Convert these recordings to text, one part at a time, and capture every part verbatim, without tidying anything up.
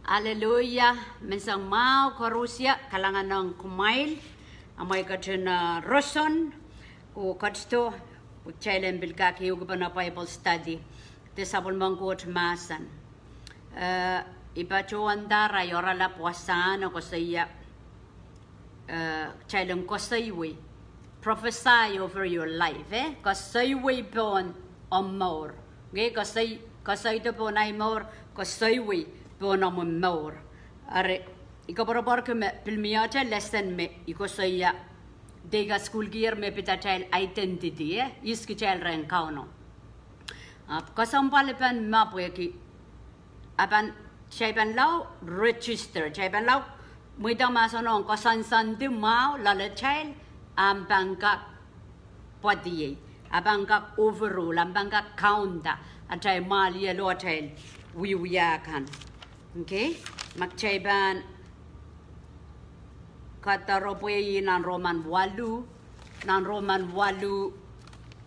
Aleluia. Menseng mwahu koaros, kalahngan ong kumwail. Amwail ketin, eh, roson, oh ketido, kitail en pil kak ehukipene Bible study. De sapwellimen Koht mahsen. Eh, I patohwan nda irail oaralap wasahn koasoia, eh, kitail en koasoiwei. Prophesy over your life, eh? Koasoiwei pohn omw mour. Okay, koasoi, koasoido pohn ahi mour, koasoiwei pohn omw mour. Eri, I koapworopworki me pil mie ata lesson me I koasoia. De I kasukuhlkier me pid atail identity, eh? Ihs kitail rehn Kauno. Ahpw kesempwal pahn mepwehki. A pahn, kitail pahn lao register, kitail pahn lao mweidohng mahsen ong koasoansoandi mwahu loalatail, a pahn kak pwadiei, a pahn kak overrule, a pahn kak kaunda atail mwahliel oh atail wiewia kan. Okay? Ma kitail pahn kadaropwe ih nan Roman waluh, nan Roman waluh,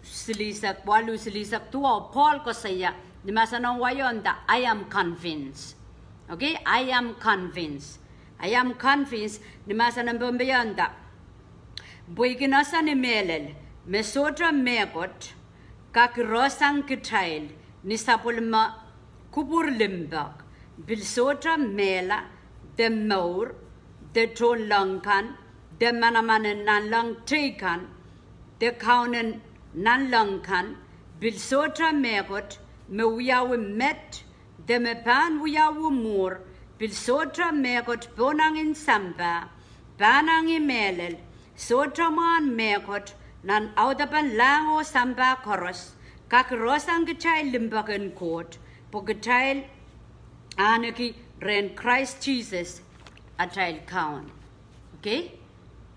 silihsek, waluh silihsek duwau, Pohl koasoia, ni mahsen en wai o nda, I am convinced. Okay, I am convinced. I am convinced, ni mahsen en Pohnpei o nda, pwe I kin ese ni mehlel, me sohte mehkot, kak irohsang kitail, ni sapwellime kupwur limpoak, pil sohte mehla, de mour, de tohnleng kan, de manaman en nanleng teikan, de kaun en nanleng kan, pil sohte mehkot, me wiawi met, de me pahn wiawi mwuhr, pil sohte mehkot pohnangin sampah, pahnangih mehlel, sohte mwahn mehkot, nan audepen lahng oh sampah koaros, kak irohsang kitail limpoak en Koht, pwe kitail ahneki rehn Krais Sises atail Kaun. Okay?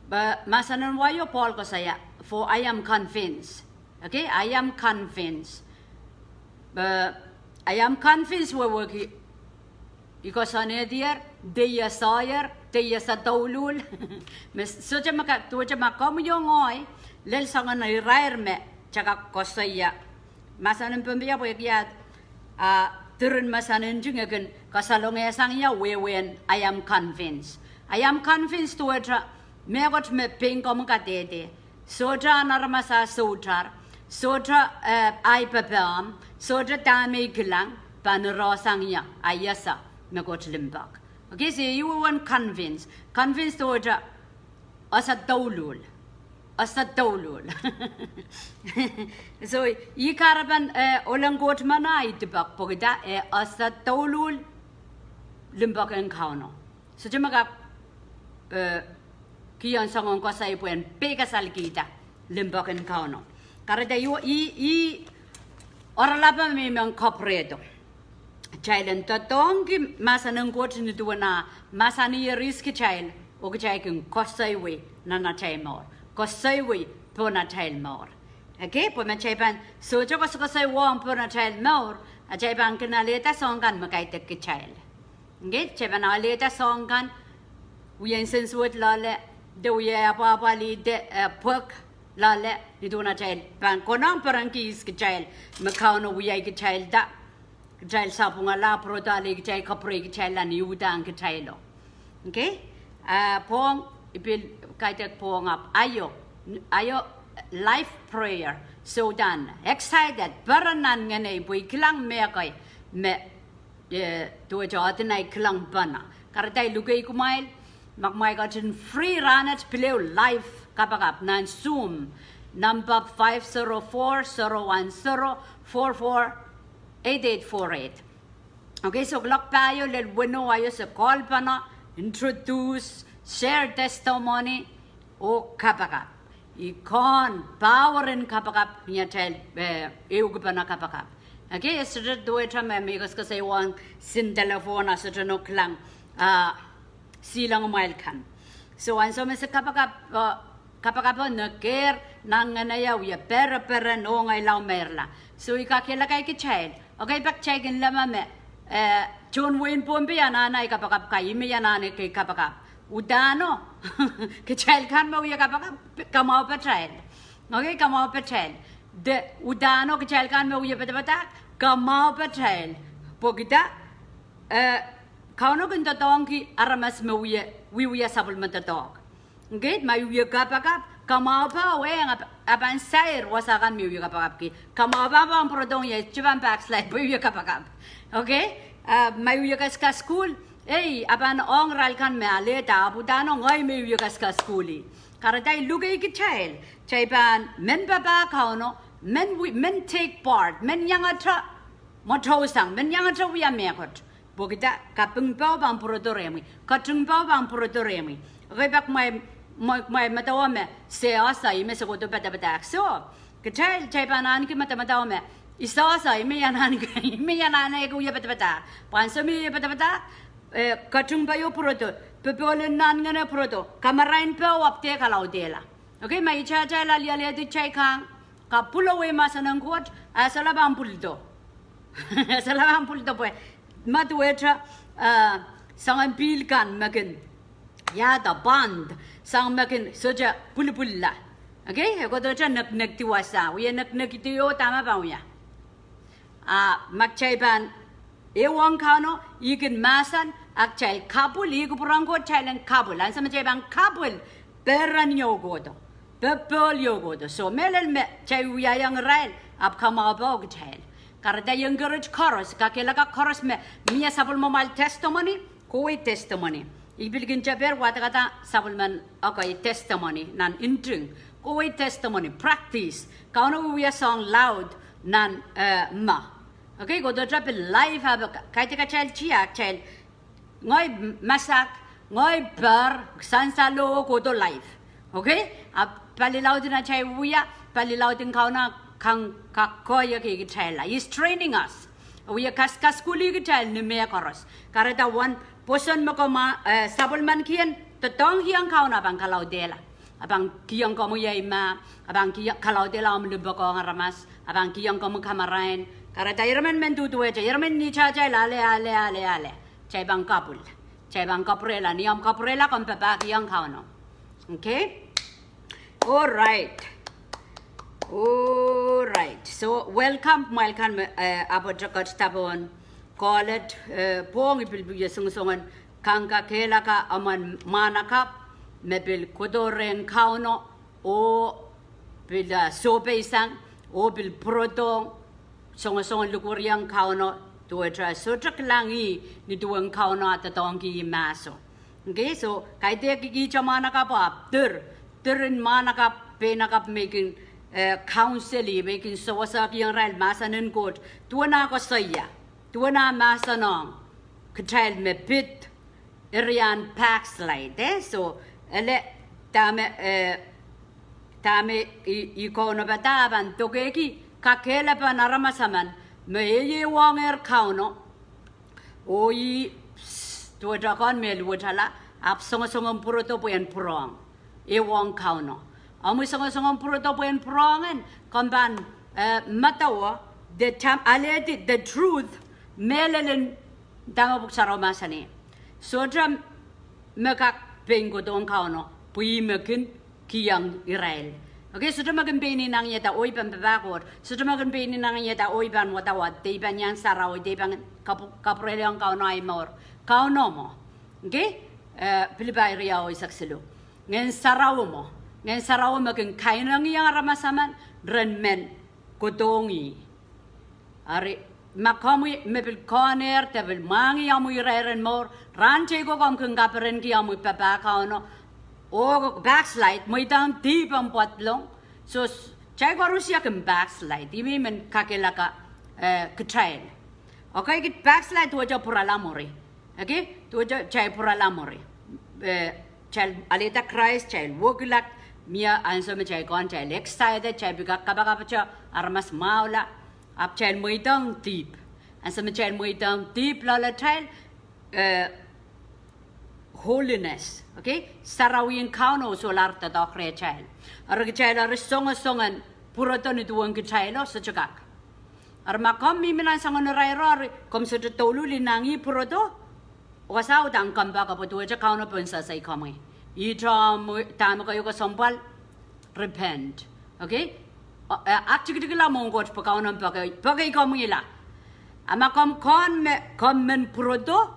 Pwe mahsen en wai o Pohl koasoia, for I am convinced. Okay, I am convinced. Pwe I am convinced wehwehki I koasoanehdier, de I esehier, de I ese douluhl. Me sohte me ka, duwehte ma komwi oh ngehi, lel soangen irair me kitail kak koasoia. Mahsen en Pohnpei pwehki a, a, diren mahsen en nting e kin kasalongehsang ie wehwehn I am convinced. I am convinced duwehte mehkot me pein komwi kadehde. Sohte ahn aramas ah soutar, sohte, eh, ahi pepehm, sohte dahme I kilang, pahn irohsang ie, a I ese mehkot limpoak. Okay, so I wehwehn convince. Convince duwehte ese douluhl. Ese douluhl. So, I kahrepen, eh, ohl en Koht meno ahi dipoak pwehki dah, eh, ese douluhl limpoak en Kauno. Sohte me kak, eh, kihong soangen koasoi pwehn peikasalkihda limpoak en Kauno. Kahrehda I, I, I oaralap me I men kapwurehdo. Kitail en doadoahngki mahsen en Koht ni duwen ah mahsanier ihs kitail, oh kitail kin koasoiwei nan atail mour. Koasoiwei pohn atail mour. Okay, pwe ma kitail pahn sohte koasokoasoi wong pohn atail mour, a kitail pahn kin alehda soahng kan me kaidehk kitail. Okay, kitail pahn alehda soahng kan, wia nsensuwed loale, de wia apwahpwalih de, eh, pwehk loale, ni duwen atail pahn konehng perenki ihs kitail, me Kauno wiahkitailda. Kitail sapwungala, pwurodo ale kitail, kapwurei kitail, ni uhdahn kitailo. Okay? Ah, pwong, I pil kaidehk pwong ahpw aio, aio live prayer. So then, excited, peren nan ngenei, pwe I kilang mehkei, me, eh, duwehte ohdin ahi kilangpene. Kahrehda I lukei kumwail, ma kumwail ketin free rahnwet pil ehu live kapakap nan Zoom, number five zero four, zero one zero, four four eight eight four eight. Okay, so kuloak pahieu lel weneu aio se call pahn introduce, share testimony, oh kapakap. I kin power en kapakap, ni atail, eh, ehukipene kapakap. Okay, e sohte duwehte me, me I koasoakoasoi wong sin telephone a sohte no kilang, ah, silang mwail kan. So, ansou me se kapakap, uh, kapakap o nekehr, nan ngeneio wia pereperen oh ngehi lao meirla. So, I kak ielekai kitail. Okay, pak kitail kin leme me, eh, tohn wehin Pohnpei anahne ahi kapakap kai, ih me anahne kei kapakap. Uhdahno, kitail kan me wia kapakap, kamwahu patail. Okay, kamwahu patail. De uhdahno kitail kan me wia padapadahk, kamwahu patail. Pwehki dah, eh, Kauno kin doadoahngki aramas me wie, wiewia sapwellime doadoahk. Okay, ma I wie kapakap, kamwahu pahn wehwehng, a pahn sair wasa kan me I wie kapakapki. Kamwahu pahn pwurodohng ie, I pahn backslide pwe I wie kapakap. Okay, a ma I wie kasikas sukuhl, ei, a pahn ong irail kan me alehda, ahpw udahn ngehi me I wie kasikas sukuhl. Kahrehda I luke kitail, kitail pahn men papah Kauno, men, men take part, men iangete mwohtail sang, men iangete wia mehkot. Pwehki dah, kaping powe pahn pwurodo rehmwi, kating powe pahn pwurodo rehmwi. Okay, pak mwahi, mwahi medewe me se ese ih me se kohdo padapadahk. So kitail, kitail pahn ahneki medemedewe me I sehse ih me I anahne, me I anahne wie padapadahk. Pwe ansou me I padapadahk, eh, kating powe pwurodo, popohl en nan ngehn pwurodo, kamarain powe ahpw dehr kalaudehla. Okay, ma I tatail alialehdi kitail kan kapwulo wei mahsen en Koht, a solahr pahn pwulodo. A solahr pahn pwulodo pwe ma duwehte, eh, soangen pihl kan me kin, ia, the bond, soangen me kin sohte pwulopwulla. Okay, e kohdohte nekinekidi wasa, wie nekinekidi oh dahme pahn wia. A ma kitail pahn ehuong Kauno, ih kin mahsen, a kitail kapwil, ih kupwuren Koht kitail en kapwil. Ansou me kitail pahn kapwil, peren ieu kohdo, popohl ieu kohdo. So mehlel me kitail wiahiong irail, ahpw kamwahu powe kitail. Kahrehda I encourage koaros, kakehlaka koaros me mie sapwellimomwail testimony, kohwei testimony. I pil kin teper wadekada sapwellimen, okay, testimony nan nting. Kohwei testimony, practice. Kauno wiewia soahng laud nan, eh, ma. Okay, kohdohte pil live, ahpw kaidehk atail tiahk, atail, ngehi masak, ngehi per, sansal oh kohdo live. Okay, ahpw pali laud en atail wia, pali laud en Kauno kan kak koahiek kitail la. He's training us. E wie kasikas sukuhl kitail ni mehkoaros. Kahrehda wen pwoson me komw, eh, sapwellimaniki en doadoahngkihong Kauno, a pahn kalaudehla. A pahn kihong komwi ei mah, a pahn kihong, kalaudehla omw limpoakohng aramas, a pahn kihong komwi kamarain. Kahrehda irail men, men duduwehte, irail men ni tatail ale, ale, ale, ale, kitail pahn kapwil. Kitail pahn kapwurehla, ni omw kapwurehla komw papahkihong Kauno. Okay? All right. All right. So welcome kumwail kan me, eh, ahpwete ketida pohn college, eh, pwong. I pil wie songosongen kangkakehlaka emen mwahnakapw me pil kohdo rehn Kauno oh pil, eh, sohpeisang oh pil pwurodohng songosongen likwerihong Kauno, duwehte sohte kilang ih ni duwen Kauno ah doadoahngki mahso. Okay, so kaidehk ihte mwahnakapwo ahpw dir, diren mwahnakapw, peinakapw me I kin, eh, counsel ih, me I kin sewesehkihong irail mahsen en Koht, duwen ah koasoia, duwen ah mahsenohng kitail me pid ire en backslide, eh? So ele dahme, eh, dahme I, I kaunopada, a pahn dokehki kakehlapen aramas emen me ehuehuongehr Kauno oh ih duwehte kan me luwetala, ahpw songosongen pwurodo pwehn pwurehng, ehuong Kauno. Omwi songosongen pwurodo pwehn pwurehng en, komw pahn, eh, medewe, de tam alehdi the truth, mehlel en dahme Pwuhk Sarawi mahsanih. Sohte me kak pein kohdohng Kauno pwe ih me kin kihong irail. Okay, sohte me kin pein inengieng da oh I pahn papah Koht. Sohte me kin pein inengieng da oh I pahn wadawad, de I pahn iang sarawi, de I pahn kapw-, kapwurehliong Kauno ahi mour. Kauno mwo. Okay? Eh, Pilipai riau eisek siluh. Ngehn Sarawi mwo. Ngehn Sarawi me kin kainengieng aramas emen ren men kohdohng ih. Eri, ma komwi me pil kohnehr de pil mwahngih omwi irair en mour, rahn teiko komw kin kaperenki omwi papah Kauno oh backslide, mweidohng dihp omw pwadlong. So, kitail koaros kin backslide, ih me I men kakehlaka, eh, kitail. Okay, kitail backslide duwehte pwurala mwuri. Okay, duwehte kitail pwurala mwuri. Eh, kitail alehda Krais, kitail wekilak, mie ansou me kitail kohn, kitail excited, kitail pil kak kapakapte aramas mwahula, ahpw kitail mweidohng dihp. Ansou me kitail mweidohng dihp loalatail, eh, holiness, okay? Sarawien Kauno solahr doadoahk rehtail. Eri kitail eri songosongen pwurodo ni duwen kitailo sohte kak. Eri ma komw mihmi nan soangen irairo eri komw sohte douluhl inengieng pwurodo, wasa uhdahn kompoake pwe duwehte Kauno pahn sehse komwi. Ihte omw, dahme keieu kesempwal, repent. Okay? O, eh, aktikitikla mwohn Koht pwe Kauno pahn poakei, poakei komwila. A ma komw kohn me, komw men pwurodo,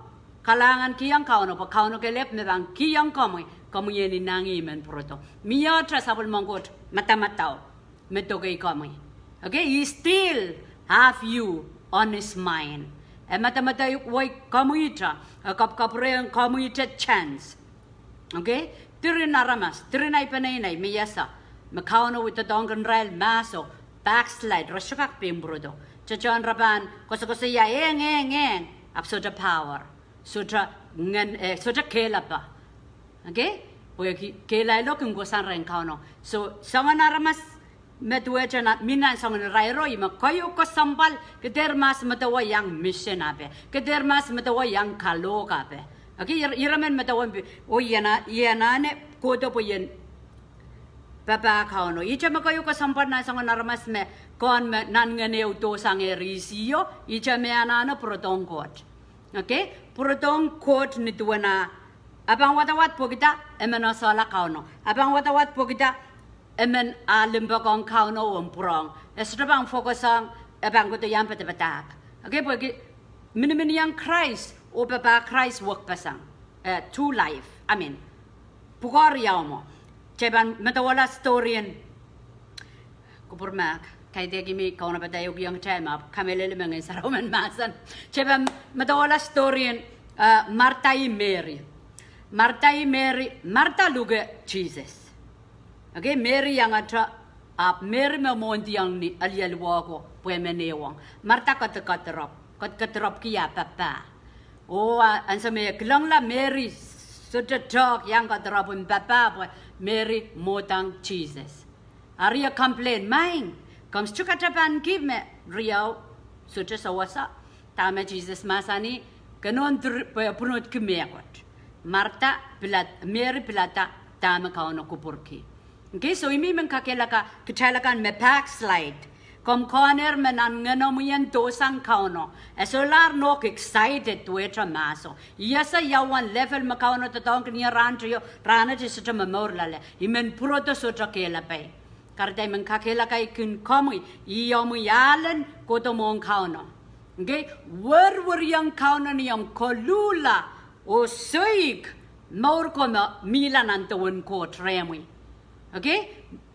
kalahngan kihong Kauno, pwe Kauno kelehpw me pahn kihong komwi, komwi en inangih men pwurodo. Mie sapwellimen Koht madamadau me doke komwi. Okay, he still have you on his mind. E madamadau wei komwihte, e kapwkapwurehng komwihte chance. Okay? Diren aramas, diren ahi peneinei me iasa, me Kauno doadoahngkin irail mahso, backslide, re sohte kak pein pwurodo. Tohtohn re pahn koasokoasoia eng, eng, eng, ahpw sohte power. Sohte ngen, eh, sohte kehlail. Okay? Pwehki kehlailo kin kohsang rehn Kauno. So, soangen aramas me duwehte nan, mi nan soangen irairo, ih me keieu kesempwal, ke dehr mahs medewe iang mission ape, ke dehr mahs medewe iang kalohk ape. Okay, ira, ira men medewe pwe, oh, I anahne kohdo pwe I en papah Kauno. Ihte me keieu kesempwal nan soangen aramas me, ke en me nan ngehn ehu dohsangehr ihs io, ihte me anahne pwurodohng Koht. Okay, pwurodohng Koht ni duwen ah, e pahn wadawad pwehkida e men esehla Kauno. E pahn wadawad pwehkida e men ah limpoakohng Kauno oh pwurehng. E sohte pahn focus ong, e pahn kohdo iang padapadahk. Okay, pwehki miniminiong Krais oh papah Krais wekpeseng. Eh, two life, I mean, pwukoa riau mwo. Kitail pahn medewehla storyen, kupwur mahk, kaidehk me I kaunopada ehukihong kitail ma kamehlele me Ngehn Sarawi men mahsanih. Kitail pahn medewehla storyen, eh, Martha oh Meri. Martha oh Meri, Martha luke Sises. Okay, Meri iangete, ahpw Meri me mwohndiong ni alialuwoko pwe e men ehuong. Martha kede, kediropw, ked, kediropwki ah papah. Oh, ah, ansou me e kilangla Meri sohte tehk iang kediropw en papah pwe Meri mwohdang Sises. Eri e complain, maing, komw sohte katapanki me riau sohte sewese. Dahme Sises mahsanih, ke nohn dir, pwe pwunodki mehkot. Martha pilada, Meri pilada dahme Kauno kupwurki. Okay, so I mihmi men kakehlaka kitail akan me backslide. Komw kohnehr me nan ngenomwi en dohsang Kauno, e solahr nohk excited duwehte mahso. I ese ia uwen level me Kauno doadoahngkin ie rahnteio, rahnwet I sohte momour loale. I men pwurodo sohte kehlail. Kahrehda I men kakehlaka kin komwi, ih omwi ahlen kohdo mwohn Kauno. Okay, werweriong Kauno ni omw koluhla oh soik mour ko me mihla nan dewen Koht rehmwi. Okay,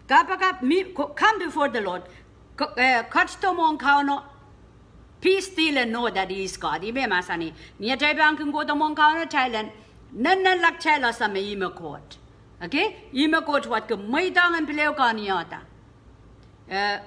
kapakap, mi, ko, come before the Lord. Ko, eh, kohdo mwohn Kauno, be still and know that he is God. Ih me mahsanih, ni atail pahn kin kohdo mwohn Kauno, kitail en nennenla kitail ese me ih me Koht. Okay, ih me Koht wadek, mweidohng en pil ehu kaunihda. Eh,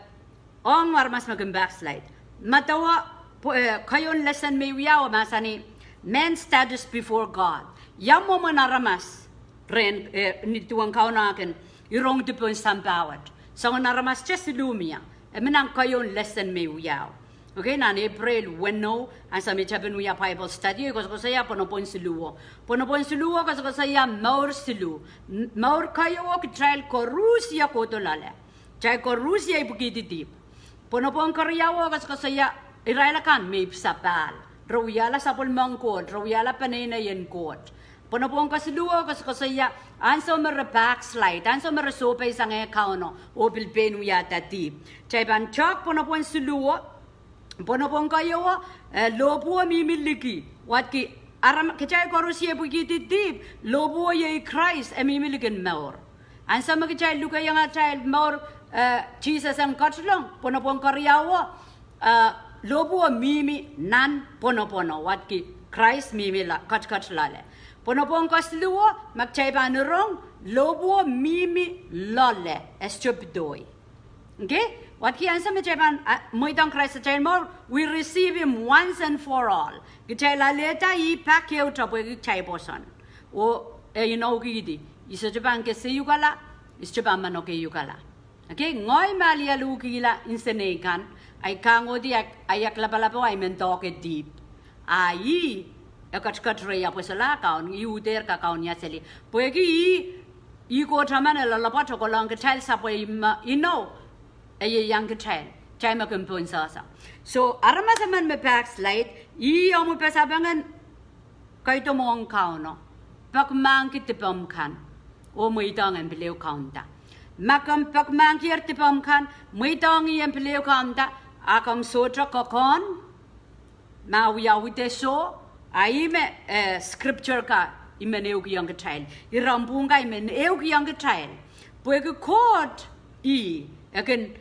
ong aramas me kin backslide. Medewe, pwe, eh, keieun lesson me I wiawi mahsanih, man's status before God. Ia mwomwen aramas rehn, eh, ni duwen Kauno ah kin irongdi pohn sampah wet. Soangen aramas te siluh mie. E men nan keieun lesson me I wiawi. Okay, nan Epreil weneu, ansou me I tepin wia Bible study, I koasokoasoia pwonopwon siluhwo. Pwonopwon siluhwo koasokoasoia mour siluh. M-, mour keieun kitail koaros ie kohdo loale. Kitail koaros ie ipwikihdi dihp. Pwonopwon keriauo koasokoasoia irail akan me ipwsapahl. Re wiahla sapwellimen Koht, re wiahla peneinei en Koht. Pwonopwon kesiluhwo koasokoasoia ansou me re backslide, ansou me re sohpeisang eh Kauno oh pil pein wiahda dihp. Kitail pahn tehk pwonopwon siluhwo, pwonopwon keieun, eh, lohpwuo mihmi liki. Wadki, aram-, kitail koaros ie ipwikihdi dihp, lohpwuo iei Krais, e mihmi likin mour. Ansou me kitail lukehiong atail mour, eh, Sises en ketilong, pwonopwon keriauo, eh, lohpwuo mihmi nan pwonopwono, wadki Krais mihmi la-, ketiket loale. Pwonopwon kesiluhwo, ma kitail pahn rong, lohpwuo mihmi loale, e sohte pedohi. Okay? Wadki ansou me kitail pahn, ah, mweidohng Krais atail mour, we receive him once and for all. Kitail alehda ih pak ehute pwehki kitail pwoson. Oh, e inoukihdi, I sohte pahn keseiukala, I sohte pahn manokeiukala. Okay, ngehi me alialuhkihla nsenei kan, ahi kahngohdi ahi, ahi aklapalapo ahi men doahke dihp. A ih, e ketiket rehi ahpw e solahr kaun, ih uhdehr kakaun ia seli. Pwehki ih, ih Koht emen e loalopwoat oh kohlong kitail sapwe me inou, e ieiang kitail, kitail me kin pohn sehse. So, aramas emen me backslide, ih omwi pasapeng en keido mwohn Kauno, pekimahkki dipomw kan, oh mweidohng en pil ehu kaunda. Ma komw pekimahkier dipomw kan, mweidohng ih en pil ehu kaunda, a komw sohte kokohn, ma wiawihda soh, A ih me, eh, scripture ka I men ehukihong kitail. Iren pwuhng ka I men ehukihong kitail. Pwehki Koht ih, e kin,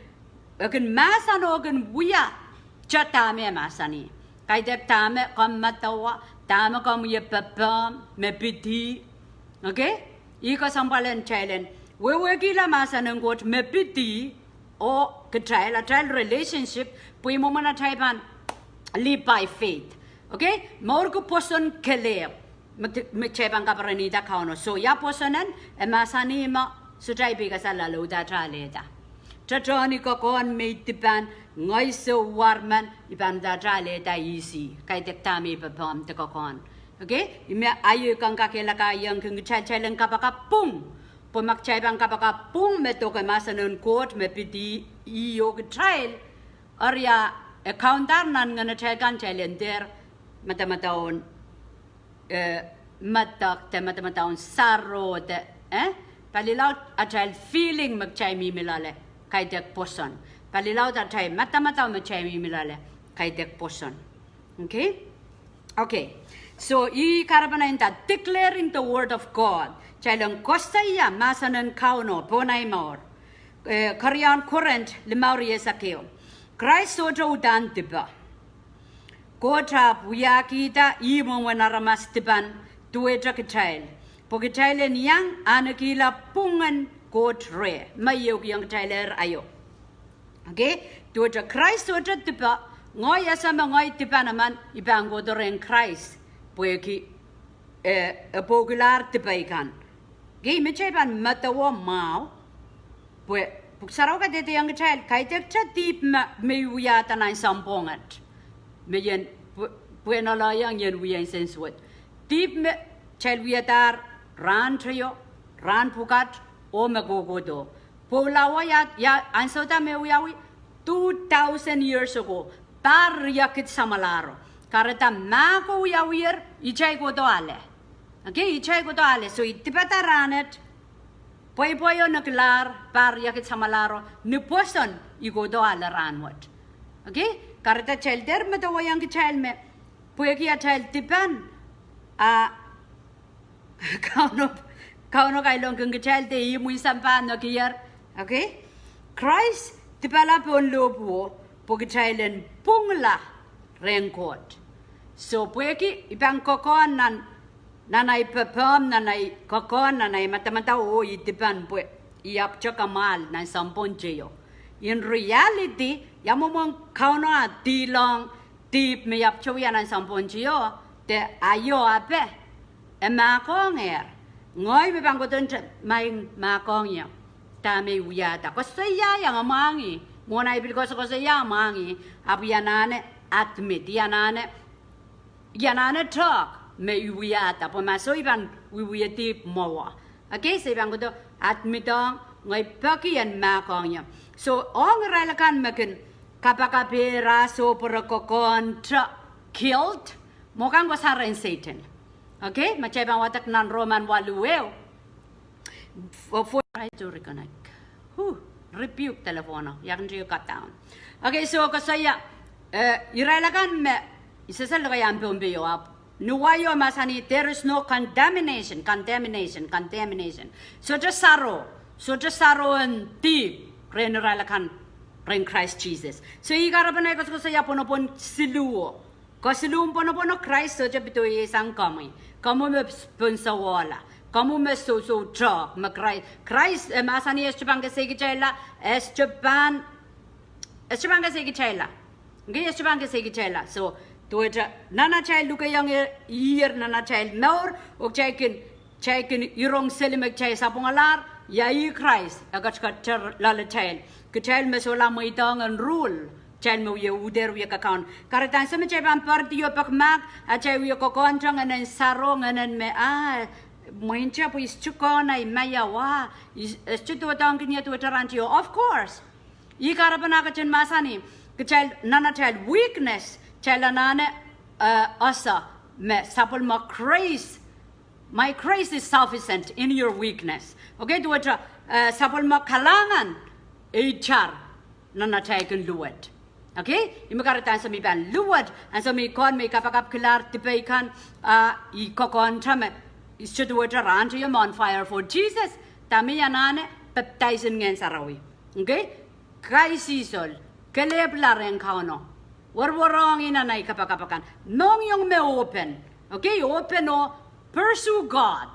e kin mahsanih oh kin wia, te dahme e mahsanih. Kaidehk dahme komw medewe, dahme komw wie pepehm, me pid ih. Okay? Ih kesempwal en kitail en wehwehkihla mahsen en Koht me pid ih, oh kitail, atail relationship, pwe mwomwen atail pahn live by faith. Okay? Mourki pwoson kelehpw, me, me kitail pahn kaperenihda Kauno. So, ia pwoson en, e mahsanih me, sohte I pil kasal loalata alehda. Tete ni kokohn me I dipan, ngehi sou warmen, I pahn loalata alehda ih ih. Kaidehk dahme I pepehm de kokohn. Okay? Ih me aio I kak kakehlakaiong kin kitail, kitail en kapakap pwung. Pwe ma kitail pahn kapakap pwung me doke mahsen en Koht me pid ih, ih oh kitail. Eri ia, e kaundahr nan ngenatail kan kitail en dehr, madamadau, eh, medek de madamadau saro de, eh? Palilaud atail feeling me kitail mihmi loale, kaidehk pwoson. Palilaud atail madamadau me kitail mihmi loale, kaidehk pwoson. Okay? Okay. So, ih kahrepen nda declaring the word of God. Kitail en koasoia mahsen en Kauno pohn ahi mour. Eh, keriaun Korint limau, rieisek ehu. Krais sohte uhdahn dipe. Koht ahpw wiahkihda ih mwomwen aramas dipan duwehte kitail. Pwe kitail en iang ahnekihla pwungen Koht reh. Me I ehukihong kitailehr aio. Okay? Duwehte Krais sohte dipe, ngehi ese me ngehi dipan emen, I pahn kohdo rehn Krais. Pwehki, eh, e pwoukilahr dipei kan. Okay, me kitail pahn medewe mwahu. Pwe, Pwuhk Sarawi kadehdehiong kitail, kaidehkte dihp me, me I wiahda nan sounpwong et. Me I en, pwe, pwe I noaloiong I en wia nsensuwed. Dihp me, kitail wiadahr rahn teio, rahn pwukat, oh me kohkohdo. Pwe lao ia, ia, ansou da me wiawi, two thousand years ago, pahr riekid samwalahro. Kahrehda mahko wiawier, ihte I kohdo ale. Okay, ihte I kohdo ale. So I dipada rahn et, pweipweio nekilahr, pahr riekid samwalahro, ni pwoson I kohdo ale rahnwet. Okay, kahrehda kitail dehr medewehiong kitail me, pwehki atail dipan, a, Kauno, Kauno kailongkin kitail de imwin sampah nekier. Okay? Krais dipala pohn lohpwuo, pwe kitail en pwungla rehn Koht. So pwehki I pahn kokohn nan, nan ahi pepehm, nan ahi kokohn, nan ahi madamadau oh I dipan pwe I ahpwte kamwahl nan sounpwong teio. In reality, ia mwomwen Kauno ah dilohng dihp me I ahpwte wia nan sounpwong teio, de aio ape, e mahkohngehr. Ngehi me pahn kohdo nte, ma I mahkohng ie, dahme I wiahda. Koasoiaiong, mwahngih. Mwohn ahi pil koasokoasoia, mwahngih. Ahpw I anahne admit, I anahne, I anahne tehk me I wiahda. Pwe ma soh I pahn wiewia dihp mwowe. Okay, so I pahn kohdo admitohng, ngehi peki en mahkohng ie. So ong irail akan me kin kapakapehr ah sohpwere kokohnte guilt, mwo kan kohsang rehn Sehdan. Okay, ma kitail pahn wadek nan Roman waluh ehu. For, for, I to reconnect. Huh, rebuke telephone, ia kin cut down. Okay, so koasoia, eh, irail akan me, I sehse lokaia en Pohnpei o ahpw nuwaio mahsanih, there is no condemnation, condemnation, condemnation. Sohte saro, sohte saro en dihp rehn irail akan rehn Krais Sises. So ih kahrepen ahi koasokoasoia pwonopwon siluh o. Kesiluhn pwonopwon o, Krais sohte pedoisang komwi. Komwi me pwunsowohla. Komwi me sohsohte, me Krai-, Krais, eh, mahsanih e sohte pahn kesehkitailla, e sohte pahn, e sohte pahn kesehkitailla. Okay, e sohte pahn kesehkitailla. So, duwehte, nan atail lukehiong, eh, ih nan atail mour, oh kitail kin, kitail kin rong seli me kitail sapwungalahr, ia ih Krais, e ketiket loalatail. Kitail me solahr mweidohng en rule. Kitail me wie uhdehr wie kakaun. Kahrehda ansou me kitail pahn poaridi oh peki mahk, atail wie kokohnte ngehnen saro, ngehnen me, ah, mweinte pwe I sohte kohn ahi, ma ia wa, I, I sohte doadoahngkin ie duwehte rahn teio. Of course. Ih kahrepen ah ketin mahsanih, kitail nan atail weakness, kitail anahne, eh, ese, me sapwellime grace, My grace is sufficient in your weakness. Okay, duwehte, eh, sapwellime kalahngan, e itar, nan atail kin luwet. Okay, ih me kahrehda ansou me I pahn luwet, ansou me I kohn me I kapakapkilahr dipei kan, ah, I kokohnte me, I sohte duwehte rahnteio mwohn Fire for Jesus, dahme I anahne, pepdaisin Ngehn Sarawi. Okay, kaisihsol, kelehpw rehn Kauno. Werwer ong I nan ei kapakap akan. Mohngiong me open. Okay, open oh pursue God.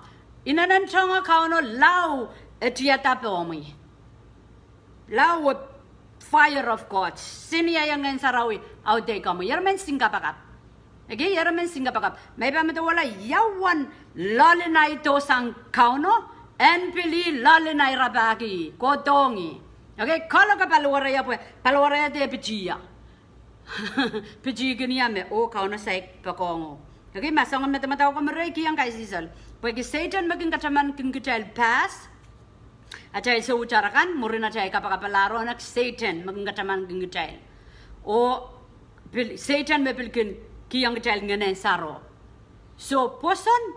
Inenen tonge Kauno lao e tiada pohmwi. Lao e fire of God. Seniahiong Ngehn Sarawi, audehkomwi. Ieremen singkapakap. Okay, ieremen singkapakap. Ma I pahn medewehla ia uwen loalin ei dohsang Kauno, en pil ih loalin ei rapahki, kohdohng ih. Okay, kaloke paliwareia pwe, paliwareia de pitihia. Pitihkin ia me, oh Kauno saik poakohng. Okay, ma soangen madamadau ko me rehi kihong kaisihsol. Pwehki Sehdan me kin katamankin kitail pass atail soutar akan, mwurin atail kapakapalahr oh nek Sehdan me kin katamankin kitail. Oh pil, Sehdan me pil kin kihong kitail Ngehnen Sarawi. So, pwoson,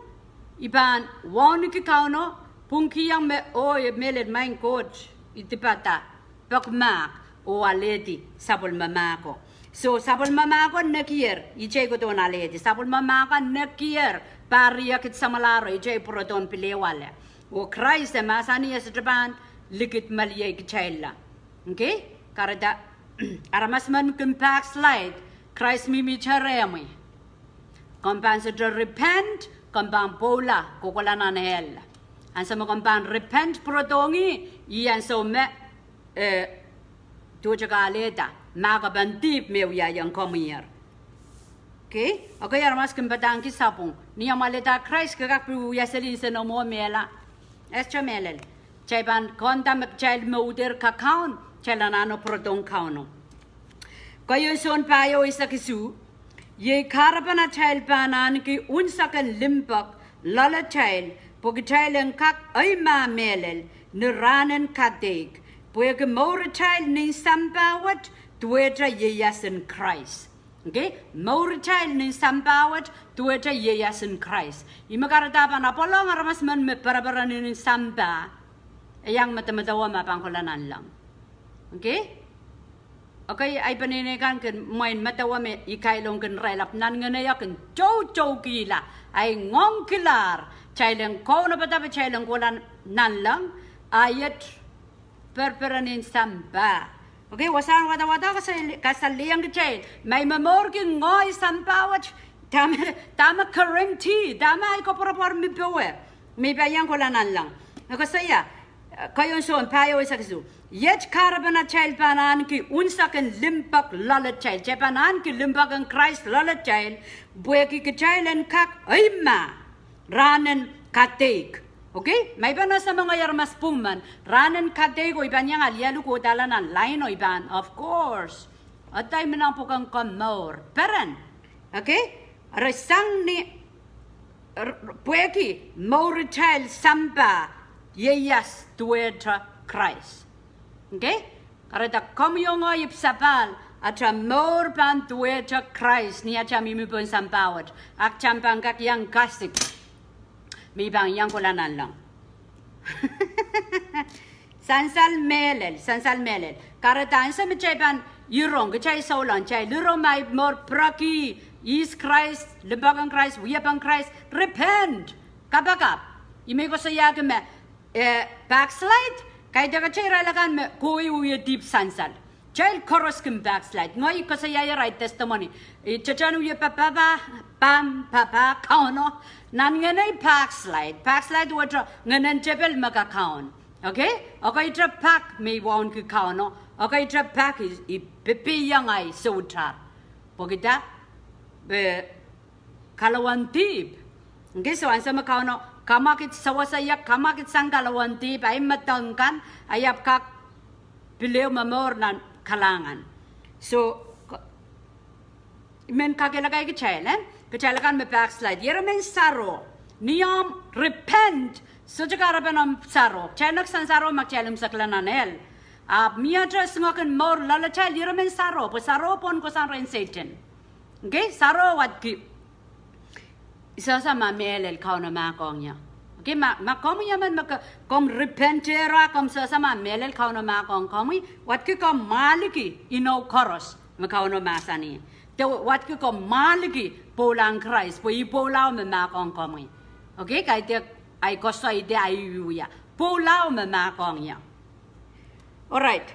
I pahn wauneki Kauno, pwungkihong me, oh, e mehlel maing Koht, I dipada, peki mahk, oh alehdi, sapwellime mahko. So, sapwellime mahko nekier, I tei kohdohn alehdi, sapwellime mahko nekier, pahr riekid samwalahro, I tei pwurodohn pil ehu ale. Oh Krais e mahsanih e sohte pahn likidmeliei kitailla. Okay? Kahrehda, aramas men kin backslide, Krais mihmihte rehmwi. Komw pahn sohte repent, komw pahn pwoula, kohkohla nan hell. Ansou me komw pahn repent pwurodohng ih, ih ansou me, eh, duwehte ke alehda, mahkopen dihp me wiahiong komwier. Okay? Okay, aramas kin padahngki sapwung. Ni amw alehda Krais ke kak pil wia seli nsenamwo mehla. E sohte mehlel. Kitail pahn konda me kitail mouder kakaun, kitail anahne pwurodohng Kauno. Keieun Sohn pahieu eisek isuh, iei kahrepen atail pahn ahneki unsek en limpoak loalatail, pwe kitail en kak eimah mehlel ni rahnen kadeik, pwehki mouritail nin sampah wet duwehte ieias en Krais. Okay? Mouritail nin sampah wet duwehte ieias en Krais. Ih me kahrehda pahn apwal ong aramas men me pereperen nin sampah, e iang medemedewe ma pahn kohla nanleng. Okay? Okay, ei peneinei kan kin mwein medewe me I kailongkin irail ahpw nan ngeneio kin toutoukihla, ei ngoangkilahr, kitail en kaunopada pwe kitail en kohla nanleng, a iet pereperen nin sampah. Okay, wasahn wadawad kasal-, kasalehiong kitail, ma I momourki ngoahi sampah wet, dahme, dahme guarantee, dahme ei koapworopwor me I powe, me I pahn iang kohla nanleng. E koasoia, eh, Keieun Sohn pahieu eisek isuh, iet kahrepen atail pahn ahneki unsek en limpoak loalatail, kitail pahn ahneki limpoak en Krais loalatail, pwehki kitail en kak eimah rahnen kadeik. Okay? Ma I pahn ese me ngehi aramas pwung men, rahnen kadeik oh I pahn iang alialu kohdahla nan lain oh I pahn, of course. Atail men ahpw pwuken komour. Peren. Okay? Eri sang ni, r-, r-, pwehki mouritail sampah ieias duwehte Krais. Okay? Kahrehda komwi oh ngehi ipwsapahl, atail mour pahn duwehte Krais ni atail mihmi pohn sampah wet, ahpw kitail pahn kak iang kasik me I pahn iang kohla nanleng. Sansal mehlel, sansal mehlel. Kahrehda ansou me kitail pahn irong, kitail souleng, kitail irong ma ei mour pwurehng ihs Krais, limpoak en Krais, wiepen Krais, repent, kapakap. Ih me I koasoiahki me, eh, backslide, kaidehkte irail akan me kohwei wie dihp sansal. Kitail koaros kin backslide. Ngehi koasoia irail testimony. I teten wie papah, pahn papah Kauno. Nan ngenei backslide. Backslide wet ngehnen tepel me kakaun. Okay? Ekeite pak me I wauneki Kauno. Ekeite pak I, I pepehiong ei soutar. Pwehki dah, eh, kalawan dihp. Okay, so ansou me Kauno kamwakid sewese ie, kamwakid sang kalawan dihp, ei medek kan, ei ahpw kak pil ehu momour nan kalahngan. So, k-, I men kakehlaka kitail, eh? Kitail akan me backslide. Ieremen saro. Ni omw repent, sohte kahrepen omw saro. Kitail nohk en saro ma kitail imwisekla nan hell. Ahpw mie te singokin mour loalatail, ieremen saro. Pwe saro pohn kohsang rehn Sehdan. Okay, saro wadki. I sehse ma mehlel Kauno mahkohng ie. Okay, ma, ma komwi emen me ke, komw repent-ehro, komw sehse ma mehlel Kauno mahkohng komwi, wadki komw mwahuliki inou koaros. Me Kauno mahsanih. De wadki komw mwahliki pwoulahn Krais, pwe ih pwoulaho me mahkohng komwi. Okay, kaidehk ahi koasoia, ahi wiewia. Pwoulaho me mahkohng ie. Alright.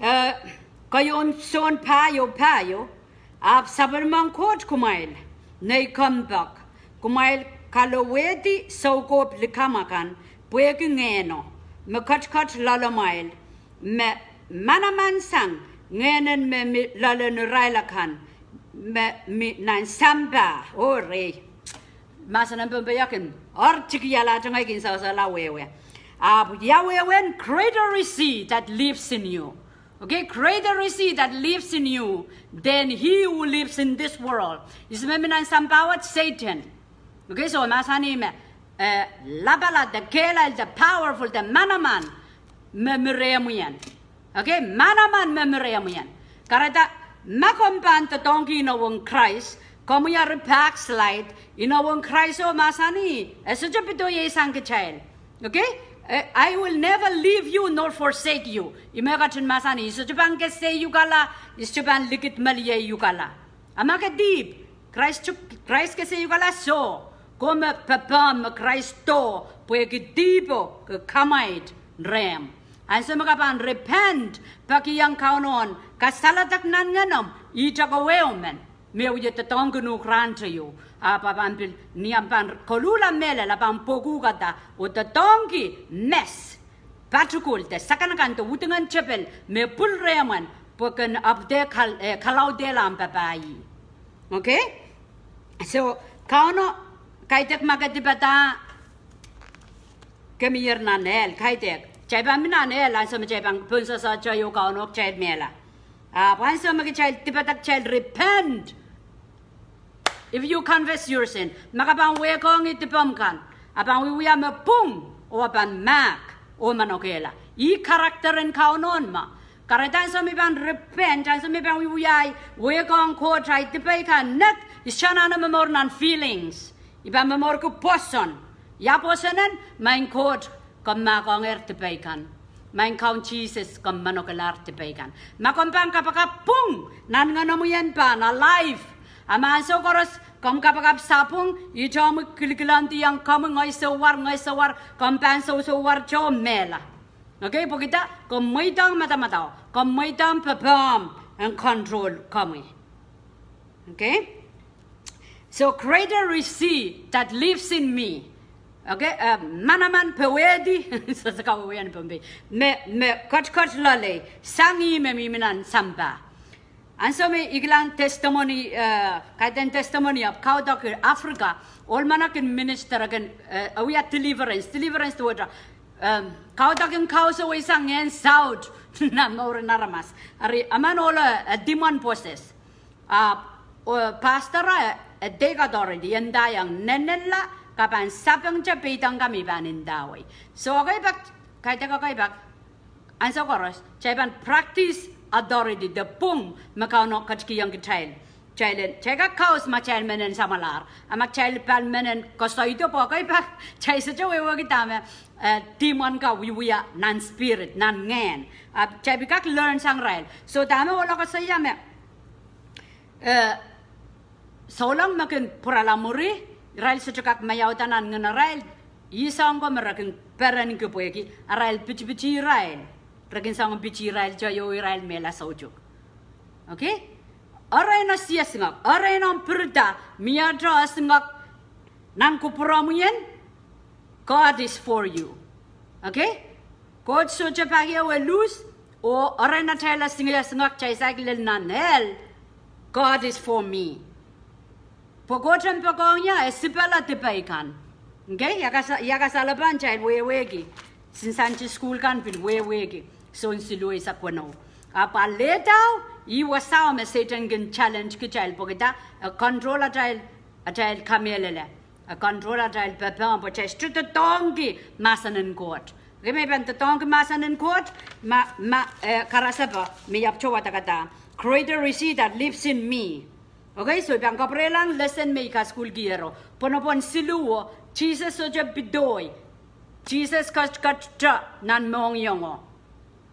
Eh, keieun Sohn pahieu, pahieu. Ahpw sapwellimomwi Koht kumwail, nei kompoak, kumwail kalowehdi soukohp likamw akan, pwehki Ngehno, me ketiket loalamwail, me manaman sang Ngehnen me mi loalen irail akan, me mi nan sampah. Oh, rei. Mahsen en Pohnpei kin, or tikiala tengei kin sawsala wehwe. Ahpw ia wehwehn, greater is he that lives in you. Okay, greater is he that lives in you than he who lives in this world. Ihs me mi nan sampah wet? Satan. Okay, so mahsanih me, eh, lapalap de kehlail de powerful de manaman me mi rehmwi en. Okay, manaman me mi rehmwi en. Kahrehda ma komw pahn doadoahngki inowen Krais, komwi eri backslide, inowen Krais o mahsanih, e sohte pidoiesang kitail. Okay? Eh, I will never leave you nor forsake you. Ih me e ketin mahsanih, I sohte pahn keseiukala, I sohte pahn likidmelieiukala. A ma ke dihp, Krais, Krais keseiukala soh, komw me pepehm me Krais doh, pwehki dihpo ke kamwaid rehmw. Ansou me ke pahn repent, peki iang Kauno en kasaledek nan ngenomw, ihte kowe men me wie doadoahngki uhk rahnteio, ahpw e pahn pil ni omw pahn koluhla mehlel, e pahn pwekuhkada, oh doadoahngki mess, patukul de sakanakan de udingen tepel me pwil rehmw en, pwe ken ahpw de kal-, eh, kalaudehla omw papah ih. Okay? So, Kauno, kaidehk ma ke dipada, ke mier nan ehl, kaidehk. Kitail pahn mi nan ehl, ansou me kitail pahn pohn sohsohte ieu Kauno kitail mehla. Ahpw ansou me kitail dipada kitail repent. If you confess your sin, ma ke pahn wehkohng dipomw kan, e pahn wiewia me pwung, oh e pahn mahk, oh manokehla. Ih character en Kauno me. Kahrehda ansou me I pahn repent, ansou me I pahn wiewia, wehkohng Koht ahi dipei kan, nek, I sohte anahne momour nan feelings. I pahn momourki pwoson. Ia pwoson en? Maing Koht, komw mahkohngehr dipei kan. Maing Kaun Sises, komw manokelahr dipei kan. Ma komw pahn kapakap pwung, nan ngenomwi en pahn alive. A ma ansou koaros komw kapakap sapwung, ihte omwi kilikilondi iang komwi, ngehi souwar, ngehi souwar, komw pahn sousouwar, soh mehla. Okay, pwehki dah? Komw mweidohng madamadau, komw mweidohng pepehm en control komwi. Okay? So greater is he that lives in me. Okay, eh, manaman powehdi, sehse kawehwehn Pohnpei, me, me ketiket loalei sang ih me mihmi nan sampah. Ansou me I kilang testimony, eh, kaidehn testimony ahpw kaudoki Africa, ohl mwahu kin minister kin, eh, e wia deliverance, deliverance duwehte, em, kaudokin kausawih sang ngehn saut nan mouren aramas. Eri emen ohlo, eh, demon possess. Ahpw, oh, pastor e, e take authority, e ndaiong, nenenla, ke pahn sapengte, peidek kan me I pahn ndawei. So, ekei pak, kaidehk ekei pak, ansou koaros, kitail pahn practice authority, de pwung me Kauno ketikihong kitail. Kitail en, kitail kak kaus ma kitail men en samwalahr. A ma kitail pahn men en koasoido pwe ekei pak, kitail sohte wehwehki dahme, eh, demon kan wiewia nan spirit, nan ngehn. Ahpw kitail pil kak learn sang irail. So dahme ohlo koasoia me, eh, souleng me kin pwurala mwuri, irail sohte kak maiauda nan ngehn arail, ih soang ko me re kin perenki pwehki arail pitipiti irail. Re kin soangen piti irail, sohte irail mehla soutuk. Okay? Erein e siesingek, erein omw pirida, miehte esingek nan kupwuromwi en, God is for you. Okay? Koht sohte pahn ie we lose, oh erein atail esingek, esingek kitail saikinte nan ehl, God is for me. Pwe Koht en poakohng ie, e sipala dipei kan. Okay? Ia kasa-, ia kasalepen kitail wehwehki. Sin Sunday school kan pil wehwehki. Soun siluh eisek weneu. Ahpw a lehdau, ih wasao me Satan kin challenge kitail pwehki dah, e control atail, atail kamehlele. E control atail pepehm pwe kitail sohte doadoahngki mahsen en Koht. Okay, me I pahn doadoahngki mahsen en Koht, ma, ma, eh, karasepe, me I ahpw wadekada. Greater is he that lives in me. Okay, so I pahn kapwurelahng lesson me I kasukuhlkihero. Pwonopwon siluh o, Sises sohte pidohi. Sises ketiket nan mohngiongo.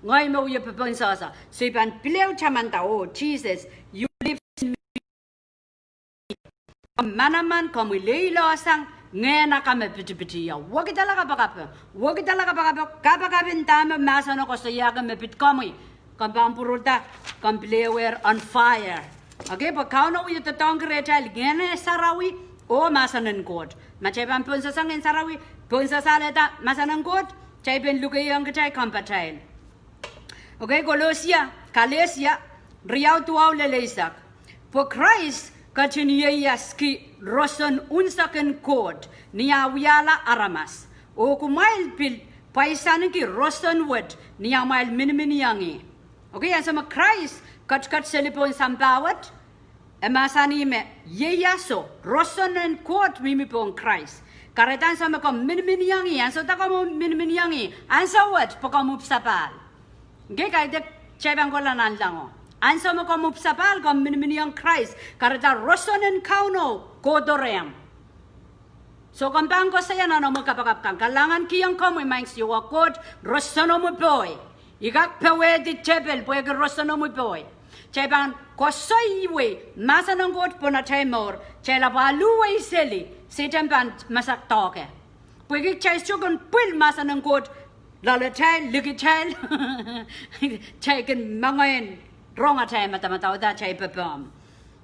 Ngehi me wie popohn sehse. So I pahn pil ehu tamanda, oh, Jesus, you live in me. Manaman komwi lelohsang ngehn akan me pitipiti ie. Wekidala kapakap, wekidala kapakap, kapakap en dahme mahseno koasoiahki me pid komwi. Komw pahn pwurehda, komw pil ehuehr on fire. Okay, pwe Kauno wie doadoahngki rehtail Ngehn Sarawi oh mahsen en Koht. Ma kitail pahn pohnsehse Ngehn Sarawi, pohnsehse alehda mahsen en Koht, kitail pahn lukehiong kitail kompoatail. Okay, Kolosia, Kalesia, riau duwau lel eisek. Pwe Krais ketin ieiaski roson unsek en Koht ni ah wiahla aramas. Oh kumwail pil pwaisaniki roson wet ni amwail miniminiong ih. Okay, ansou me Krais ketiket seli pohn sampah wet, e mahsanih me ieiaso, roson en Koht mihmi pohn Krais. Kahrehda ansou me komw miniminiong ih, ansou da komw miniminiong ih, ansou wet pwe komw ipwsapahl. Okay, kaidehk kitail pahn kohla nanlengo. Ansou me komw ipwsapahl, komw miniminiong Krais, kahrehda roson en Kauno kohdo rehmw. So komw pahn koasoia nan omw kapakap kan, kalahngan kihong komwi Maing Siohwa Koht, roson omw pohi. I kak powehdi tepil pwehki roson omw pohi. Kitail pahn koasoiwei mahsen en Koht pohn atail mour, kitail ahpw aluhwei seli, Sehdan pahn masak doahke. Pwehki kitail sohte kin pwil mahsen en Koht loalatail, likitail, kitail kin mengei en rong atail madamadau de atail pepehm.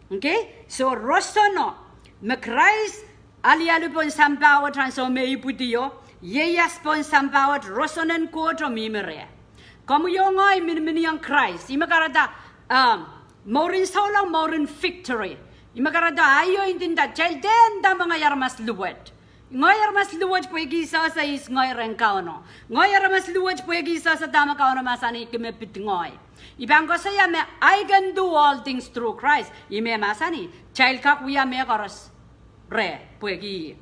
Okay? So rosono me Krais alialu pohn sampah wet ansou me e ipwidio, ieias pohn sampah wet, roson en Koht mihmi reh. Komwi oh ngehi miniminiong Krais, ih me kahrehda, um, mouren souleng, mouren victory. Ih me kahrehda aio ndinda, kitail dehr nda me ngehi aramas luwet. Ngehi aramas luwet pwehki I sehse ihs ngehi rehn Kauno. Ngehi aramas luwet pwehki I sehse dahme Kauno mahsanihki me pid ngehi. I pahn koasoia me I can do all things through Christ. Ih me mahsanih, kitail kak wia mehkoaros reh pwehki ih.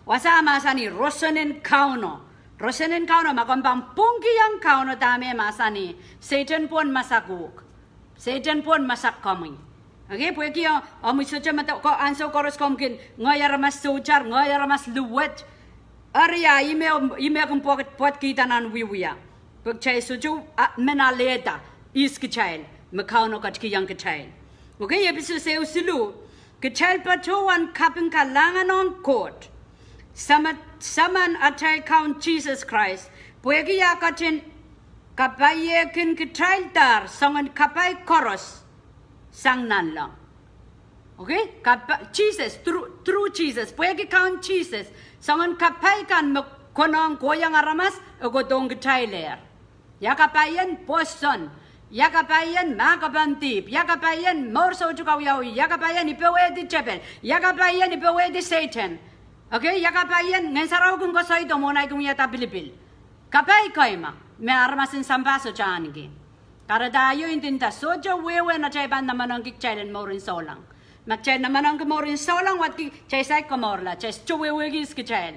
Wasa mahsanih roson en Kauno. Roson en Kauno, ma komw pahn pwungkihong Kauno dahme e mahsanih, Sehdan pwon masak uhk. Sehdan pwon masak komwi. Okay, pwehki, uh, omwi sohte mada, ko, ansou koaros komw kin, ngehi aramas soutar, ngehi aramas luwet. Eri ah, ih me, ih me kin pwoat, pwoatkihda nan wiewia. Pwe kitail sohte, uh, men alehda ihs kitail, me Kauno ketikihong kitail. Okay, Episos ehu siluh, kitail patohwan kaping kalahngan ong Koht, Samat, Saman atail Kaun Sises Krais, pwehki ah ketin kapaiehkin kitaildahr soangen kapai koaros sang nanleng. Okay? Kapa-, Sises, through, through Sises, pwehki Kaun Sises, soangen kapai kan me konehng kohiong aramas, e kohdohng kitailehr. Ia kapai en pwoson, ia kapai en mahkpen dihp, ia kapai en mour soutuk awiawi, ia kapai en I powehdi tepil, ia kapai en I powehdi Sehdan. Okay, ia kapai en Ngehn Sarawi kin koasoido mwohn ei kin wiahda pilipil. Kapai kei me, me aramas en sampah sohte ahneki. Kahrehda aio ndinda sohte wehwehn atail pahn namenengki kitail en mouren souleng. Ma kitail namenengki mouren souleng, wadki kitail saik komourla, kitail sohte wehwehki ihs kitail.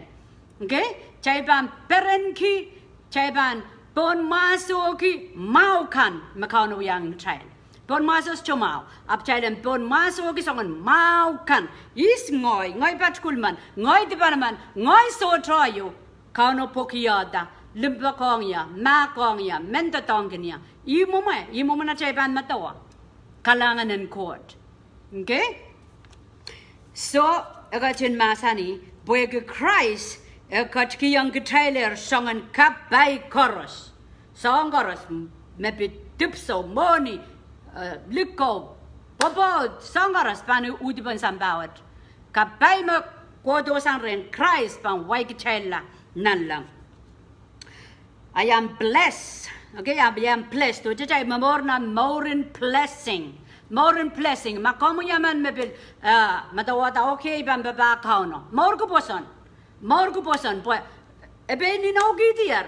Okay? Kitail pahn perenki, kitail pahn pohnmwahsohki mwahu kan me Kauno wiahiong kitail. Pohnmwahso sohte mwahu, ahpw kitail en pohnmwahsohki soangen mwahu kan. Ihs ngehi, ngehi Pat Kuhlman, ngehi Dipanemen, ngehi sohte aio. Kauno pwukiehda, limpoakohng ie, mahkohng ie, men doadoahngkin ie. Ih mwomwe, ih mwomwen atail pahn medewe kalahngan en Koht. Okay? So, e ketin mahsanih, pwehki Krais e ketikihong kitailehr soangen kapai koaros. Soahng koaros, me pid dipwisou, mwohni, eh, likou, pwopwoud, soahng koaros pahn uhdi pohn sampah wet. Kapai me kohdohsang rehn Krais pahn wai kitailla nanleng. I am blessed. Okay, I am blessed. Sohte kitail momour nan mouren blessing. Mouren blessing. Ma komwi emen me pil, eh, medewehda, okay, I pahn papah Kauno. Mourki pwoson. Mourki pwoson. Pwe, e pein inoukihdier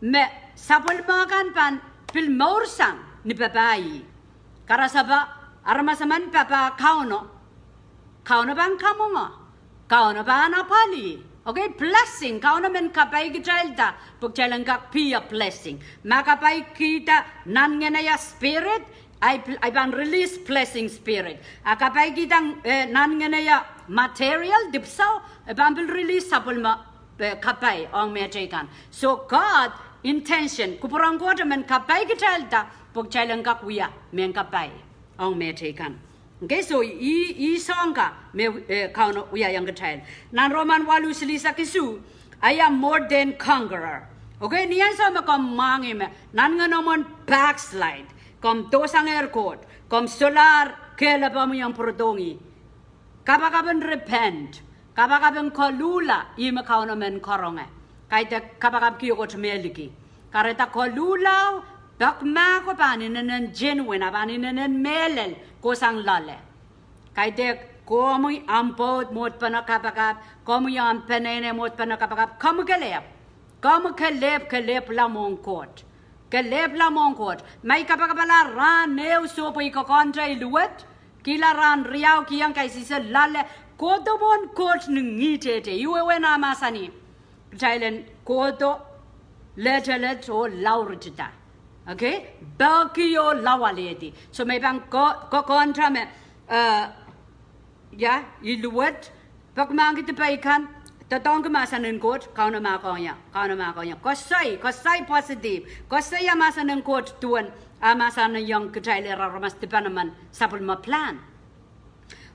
me sapwellime kan pahn pil moursang ni papah ih. Karasepe, aramas emen papah Kauno. Kauno pahn kamwenge. Kauno pahn apwalih. Okay, blessing. Kauno men kapai kitailda, pwe kitail en kak be a blessing. Ma kapaikihda nan ngehneia spirit, ei pl-, ei pahn release blessing spirit. A kapaikihda, eh, nan ngehneia material, dipwisou, e pahn pil release sapwellime, eh, kapai ong mehteikan. So God intention, kupwuren Koht men kapai kitailda, pwe kitail en kak wia mehn kapai ong mehteikan. Okay, so ih, ih soahng ka me, eh, Kauno wiahiong kitail. Nan Roman waluh silihsek isuh, I am more than conqueror. Okay, ni ansou me komw mwahngih me nantihong omw en backslide, komw dohsangehr Koht, komw solahr kehlail pahmw ong pwurodohng ih. Kapakap en repent, kapakap en koluhla, ih me Kauno men karonge. Kaidehk kapakapki oh ketimeliki. Kahrehda koluhla, pekmahko pahn inenen genuine, a pahn inenen mehlel kohsang loale. Kaidehk komwi ahmw pwoud mwohdipen kapakap, komwi ahmw peneinei mwohdipen kapakap, komwi kelehpw. Komwi kelehpw, kelehpwla mwohn Koht. Kelehpwla mwohn Koht. Ma I kapakapala rahn ehu soh pwe I kokoante I luwet, kihla rahn riau kihong kaisihse loale, kohdo mwohn Koht ni ngih tehte. Ih wehwehn ah mahsanih, kitail en kohdo letelet oh lauritida. Okay? Peki oh laualehdi. So me I pahn ko-, kokoante me, eh, ia, I luwet, pekmahkki dipei kan, doadoahngki mahsen en Koht, Kauno mahkohng ie, Kauno mahkohng ie. Koasoi, koasoi positive, koasoia mahsen en Koht duwen ah mahsanihong kitail aramas dipan emen sapwellime plan.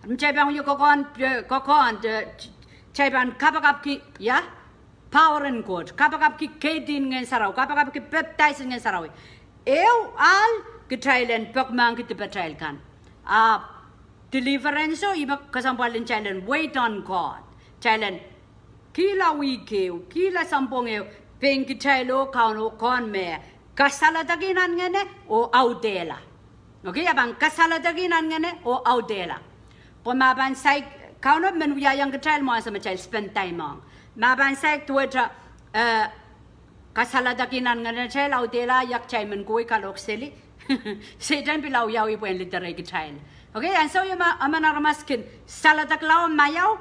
Kitail pahn wie kokohn, eh, kokohn, eh, kitail pahn kapakapki, ia, power en Koht, kapakapki keidin Ngehn Sarawi, kapakapki pepdais en Ngehn Sarawi. Ehu ahl, kitail en pekmahkki dipatail kan. Ah, deliverance o ih me kesempwal en kitail en wait on God. Kitail en kihla wihk ehu, kihla sounpwong ehu, pein kitail oh Kauno kohn me kasaledekih nan ngehne oh audehla. Okay, e pahn kasaledekih nan ngehne oh audehla. Pwe ma pahn saik, Kauno men wiahiong kitail mwohn ansou me kitail spend time ong. Ma pahn saik duwehte, eh, kasaledekih nan ngehnatail, audehla, ia kitail men kohwei kalohk seli. Sehdan pil awiawi pwehn liderei kitail. Okay, ansou ia ma, emen aramas kin saledekla oh maiau,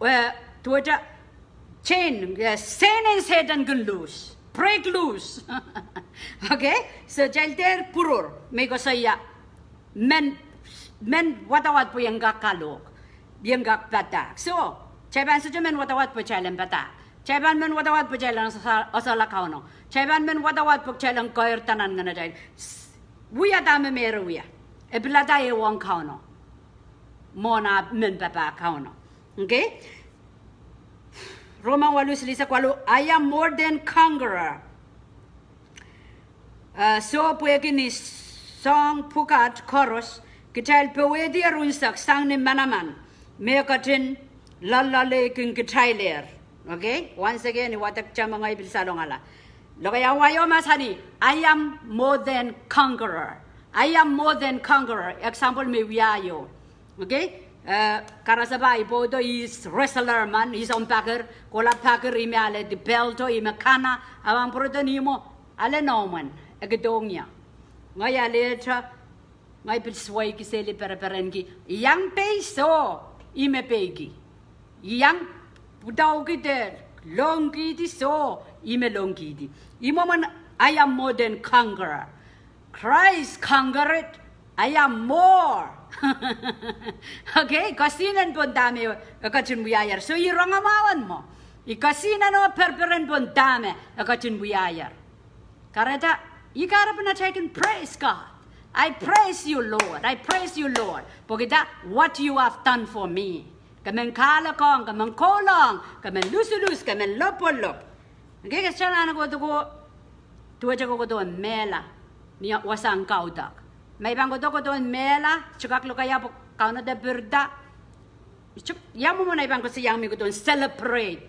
eh, duwehte chain, eh, chain en Sehdan kin loose, break loose. Okay, so kitail dehr pwurur me I koasoia men, men wadawad pwe I en kak kalohk, I en kak padahk. So kitail pahn sohte men wadawad pwe kitail en padahk. Kitail pahn men wadawad pwe kitail en esa-, esehla Kauno. Kitail pahn men wadawad pwe kitail en keirda nan ngehnatail. S-, wia dahme Mery wia. E pilada ehu ong Kauno. Mwohn ah men papah Kauno. Okay? Roman waluh silihsek waluh, I am more than conqueror. Eh, soh pwehki ni soahng pwukat koaros, kitail powehdier unsek sang ni manaman me ketin loalloalehkin kitailehr. Okay? Once again, I wadek kitail me ngehi pil salongala. Lokaiahn wai o mahsanih, I am more than conqueror. I am more than conqueror. Example me wiahiong. Okay? Eh, karasepe I pwoudo ihs wrestler men, ihs omw pakir, kohla pakir, ih me alehdi belt o, ih me kana, a pahn pwurodo ni mwo, ale noumwen, e kidohng ie. Ngehi alehte, ngehi pil sweiki seli pereperenki, iang pei soh, ih me peiki. Iang pwudaukihte, lohngkihdi soh, ih me lohngkihdi. Ih mwomwen I am more than conqueror. Christ conquered, I am more. Okay, kesihnen pohn dahme e ketin wiahier. So ih rongamwahu en mwo. Ih kesihnen oh pereperen pohn dahme e ketin wiahier. Kahrehda, ih kahrepen atail kin praise God. I praise you, Lord. I praise you, Lord. Pwehki dah, what you have done for me. Ke men kahlekohng, ke men koulong, ke men lusulus, ke men lopwolop. Okay, ke sohte anahne kohdo ko, duwehte ke kohdo mehla ni wasahn kaudok. Ma I pahn kohdo kohdo mehla, sohte kak lokaia pwe Kauno de pirida. Ia mwomwen I pahn koasoiaiong me I kohdo celebrate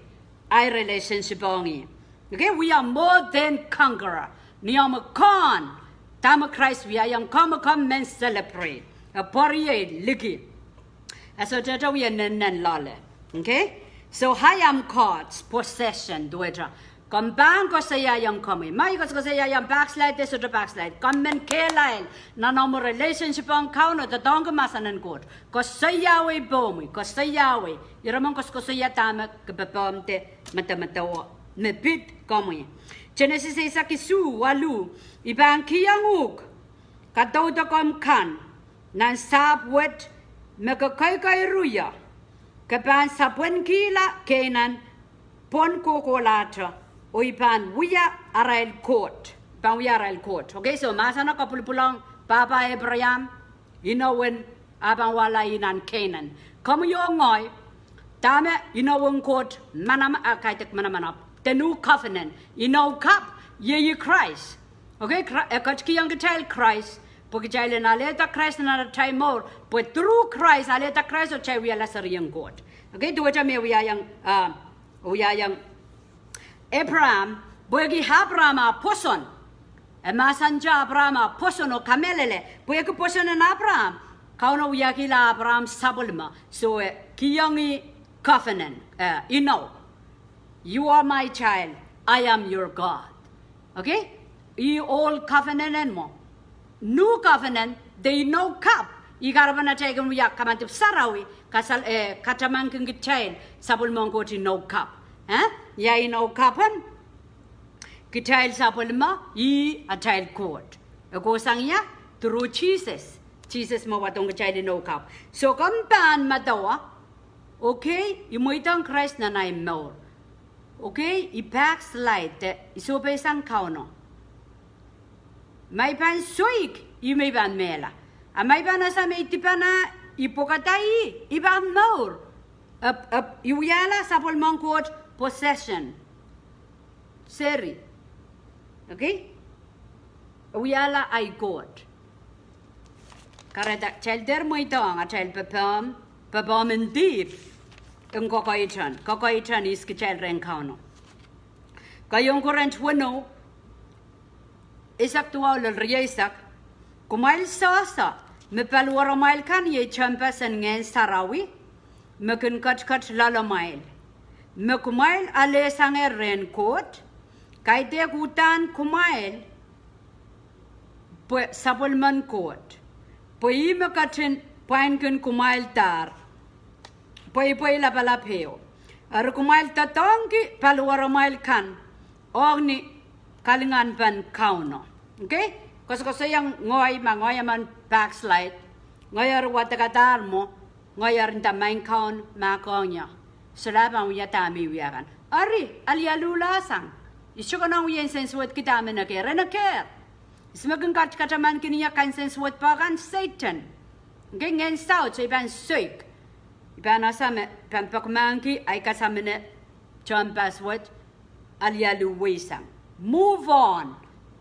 ahi relationship ong ih. Okay, we are more than conqueror. Ni omw kohn, dahme Krais wiahiong komw, komw men celebrate. E pwariei liki. E sohte wie nennenloale. Okay? So I am God's possession, duwehte. Komw pahn koasoiaiong komwi. Ma I koasokoasoiaiong backslide, de sohte backslide. Komw men kehlail nan omw relationship ong Kauno, doadoahngki mahsen en Koht. Koasoiawei pohmwi, koasoiawei. Ire men koasokoasoia dahme ke popohmw de medemedewe me pid komwi. Genesis eisek isuh waluh, I pahn kihong uhk kadaudokomw kan nan sahpw wet me ke koikoiruie, ke pahn sapwenkihla Kenan pwon kohkohlahte Oh I pahn wia arail Koht. Pahn wia arail Koht. Okay, so mahseno kapwilipwilong pahpa Abraham, inou en, a pahn wahla ih nan Kenan. Komwi oh ngehi, dahme inou en Koht manaman, a kaidehk manamanap, the new covenant, inou kapw, iei Krais. Okay, Kra-, e ketikihong kitail Krais, pwe kitail en alehda Krais nan atail mour, pwe through Krais, alehda Krais oh kitail wiahla serien Koht. Okay, duwehte me wiahiong, ah, wiahiong Abraham, pwehki Abraham ah pwoson. E mahsanihte Abraham ah pwoson oh kamehlele, pwehki pwoson en Abraham, Kauno wiahkihla Abraham sapwellime, so e kihong ih covenant, eh, inou. You are my child, I am your God. Okay? Ih old covenant en mwo. New covenant, the inou kapw, ih kahrepen atail kin wia kamadipw sarawi, kasal, eh, katamankin kitail sapwellimen Koht inou kapw. Eh? Ia inou kapw en kitail sapwellime, ih atail Koht. E kohsang ia? Through Jesus. Jesus me wadohng kitail inou kapw. So komw pahn medewe, okay, I mweidohng Krais nan ei mour. Okay, I backslide, I sohpeisang Kauno. Ma I pahn soik, ih me I pahn mehla. A ma I pahn ese me I dipan ah, I pwokada ih, I pahn mour. Ep, ep, I wiahla sapwellimen Koht possession. Seri. Okay? Wiahla ei Koht. Kahrehda, kitail dehr mweidohng atail pepehm, pepehm en dihp, en kokoiton, kokoiton ihs kitail rehn Kauno. Keieun Korint weneu, eisek duwau lel rieisek, kumwail sehse me paliwaramwail kan iei tehnpas en Ngehn Sarawi, me kin ketiket loalamwail, me kumwail alehsangehr rehn Koht, kaidehk uhdahn kumwail pwe sapwellimen Koht, pwe ih me ketin pwainkin kumwaildahr pweipwei lapalap ehu. Eri kumwail doadoahngki paliwaramwail kan ong ni kalinganpen Kauno. Okay? Koasokoasoiong ngehi ma ngehi emen backslide, ngehi eri wadekadahr mwo, ngehi eri nda, Maing Kaun, mahkohng ie. Solahr pahn wia dahme I wia kan. Eri, alialuhlahsang. I sohte konehng wia nsensuwedki dahme I nekehr. I nekehr. Ihs me kin kat-, katamankin ie kan nsensuwed pwe kan? Sehdan. Okay, ngehn saut, so I pahn soik. I pahn ese me, pahn pekmahkki ei kasamine tehnpas wet, alialuhweisang. Move on.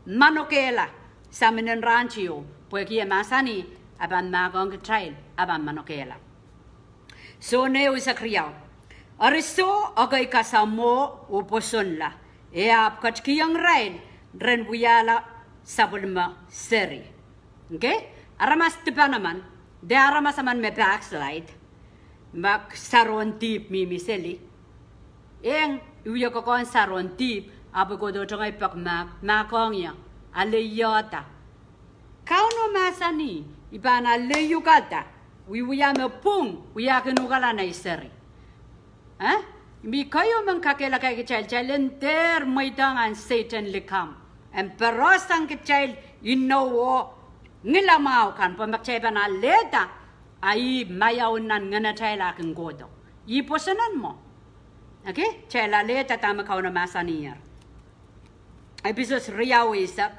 Manokehla. Saminen rahntio. Pwehki e mahsanih, e pahn mahkohng kitail, e pahn manokehla. Sohn ehu, eisek riau. Eri soh, ekei kasamwo oh pwosonla, e ahpw ketikihong irail ren wiahla sapwellime seri. Okay? Aramas dipan emen, de aramas emen me backslide, ma sarohn dihp mihmi seli. Eng, I wie kokohn sarohn dihp, ahpw I kohdohte ngehi pekmahk, mahkohng ie, aleiehda. Kauno mahsanih, I pahn aleiukada, wiewia me pwung wiahkin uhkala nei seri. Eh? Mi keieu men kakehlaka kitail, kitail en dehr mweidohng ahn Sehdan likamw en perohsang kitail inou oh ngilamwahu kan, pwe ma kitail pahn alehda, a ih maiau nan ngenatail a kin kohdo. Ih pwoson en mwo. Okay? Kitail alehda dahme Kauno mahsaniher. Episos riau eisek,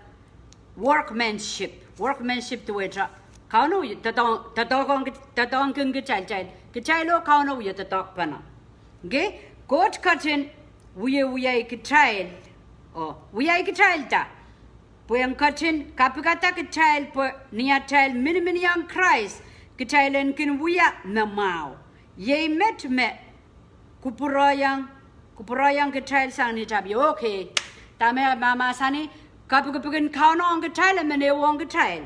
workmanship. Workmanship duwehte, Kauno wie doadoahk-, doadoahk-, doadoahngkin kitail, kitail, kitail oh Kauno wie doadoahkpene. Okay? Koht ketin wiewiai kitail, oh, wiai kitailda, pwe en ketin kapikada kitail pwe ni atail miniminiong Krais, kitail en kin wia me mwahu. Iei met me kupwuroiong, kupwuroiong kitail sang ni tapio. Okay. Dahme mahmahsanih, kapikipikin Kauno ong kitail, emen ehu ong kitail.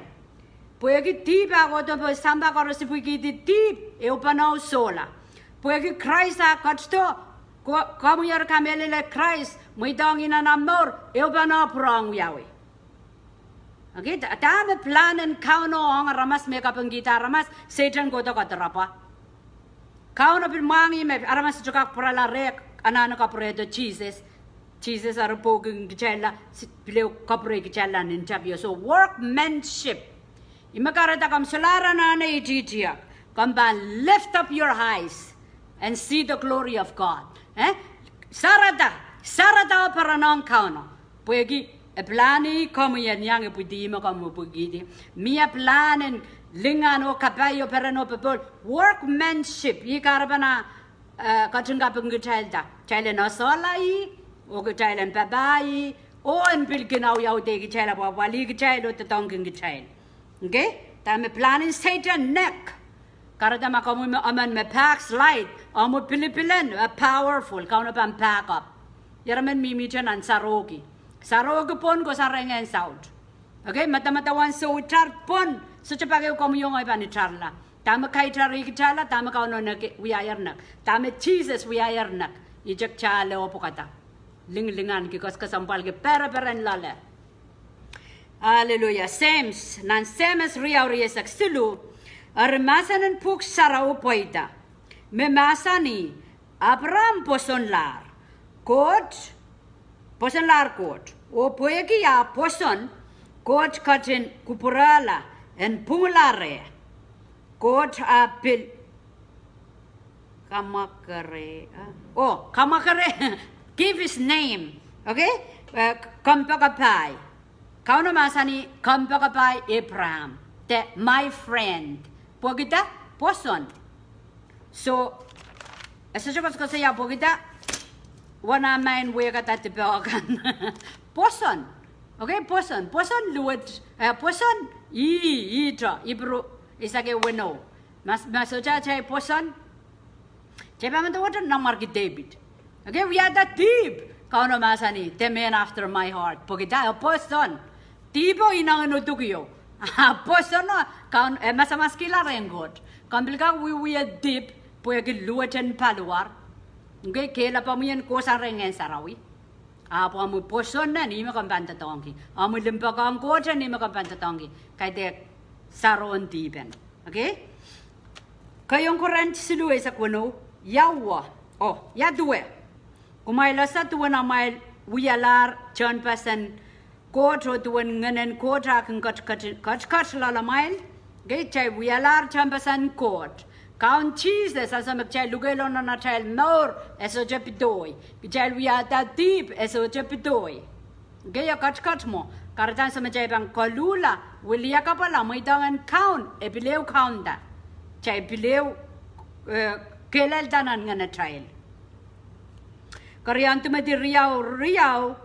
Pwehki dihp a kohdo pwe sampah koaros ipwikihdi dihp, ehupene sohla. Pwehki Krais a ketido, ko-, komwi eri kamehlele Krais, mweidohng ih nan omw mour, ehupene pwurehng wiawi. Okay, da-, dahme plan en Kauno ong aramas me kapingkihda aramas, Sehdan kohdo kadirapwa. Kauno pil mwahngih me aramas sohte kak pwurala reh, anahne kapwurehdo Sises. Sises eri pwoukin kitailla, si-, pil ehu kapwurei kitailla ni tapio. So workmanship. Ih me kahrehda komw solahr anahne ititiek, komw pahn lift up your eyes and see the glory of God. Eh? Sarada. Sarada oh perenong Kauno. Pwehki e pilahn ih komwi en iang ipwidi me komw ipwikihdi. Mie pilahn en lingan oh kapai oh peren oh popohl. Workmanship. Ih kahrepen ah, eh, ketin kapikitailda. Kitail en esehla ih, oh kitail en papah ih, oh en pil kin audaudki kitail, apwapwalih kitail oh doadoahngkin kitail. Okay? Dahme pilahn en Sehdan nek. Kahrehda ma komwi me emen me backslide, omw pilipil en, eh, powerful, Kauno pahn back up. Ieremen mihmihte nan sarohki. Sarohki pwon, kohsang rehn ngehn saut. Okay, madamadau en souitar pwon, sohte pak ehu komwi oh ngehi pahn itarla. Dahme kaitarih kitailla, dahme Kauno nek wiahier nek. Dahme Sises wiahier nek. Ihte kitail ale oh pwukada. Linglinganki, koskosonpwalki, pereperen loale. Aleluia. Sehms, nan Sehms riau rieisek siluh, eri mahsen en Pwuhk Sarawi pweida, me mahsanih, Eipraam pwosonlahr Koht, pwosonlahr Koht, oh pwehki ah pwoson, Koht ketin kupwurehla en pwungla reh. Koht ah pil kamwakere, ah? Oh, kamwakere, give his name. Okay? Eh, kompoakepahi. Kauno mahsanih kompoakepahi Eipraam. De my friend. Pwehkida pwoson. So, e sohte koasokoasoia pwehkida, wana main wehkada dipe kan. Pwoson. Okay, pwoson. Pwoson luwet, eh, pwoson, ih, ihte, Ipru, eisek ehu weneu. Ma, ma sohte atail pwoson, kitail pahn medewe nan mwarki Depit. Okay, wiahda dihp, Kauno mahsanih, the man after my heart. Pwehkida, eh, pwoson. Dihpo inengen uduk ieu. Ah pwoson o, Kaun, eh, masamaskihla rehn Koht. Komw pil kak wiewia dihp, pwehki luwet en paliwar. Okay, kehlail pahn mie en kohsang rehn ngehn sarawi. Ahpw omwi pwoson en ih me komw pahn doadoahngki. Omwi limpoak ong Koht en ih me komw pahn doadoahngki. Kaidehk sarohn dihp en. Okay? Keieun Korint siluh eisek weneu, ia uwe. Oh, ia duwe. Kumwail ese duwen amwail wialahr tehnpas en Koht oh duwen Ngehn en Koht ah kin ketiket, ketiket loalamwail. Okay, kitail wialahr tehnpas en Koht. Kaun Sises, ansou me kitail lukehlong nan atail mour, e sohte pedohi. Kitail wiahda dihp, e sohte pedohi. Okay, e ketiket mwo. Kahrehda ansou me kitail pahn koluhla, wiliakapwala, mweidohng en kaun, e pil ehu kaunda. Kitail pil ehu, eh, kehlailda nan ngenatail. Kerieun Timoty riau, riau,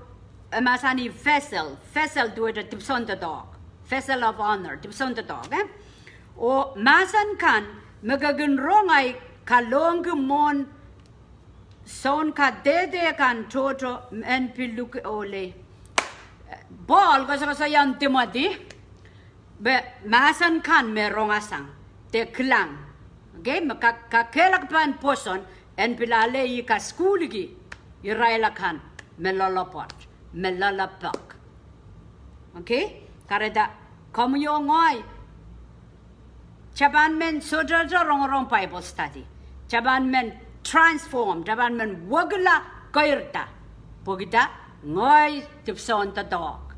e mahsanih vessel, vessel duwehte dipwisoun doadoahk, vessel of honor, dipwisoun doadoahk, eh? Oh mahsen kan, me ke kin rong ei kalohngki mwohn soun kadehde kan tohto en pil luke ole. Paul koasokoasoia Timoty, me mahsen kan me rong sang, de kilang. Okay, me ka, kakehlakpen pwoson, en pil ale ih kasukuhlki irail akan me loalopwoat, me loalopwoat. Okay, kahrehda komwi oh ngehi, kitail pahn men sohte rongorong Bible study. Kitail pahn men transform, kitail pahn men wekila keirda. Pwehkida, ngehi dipwisoun doadoahk.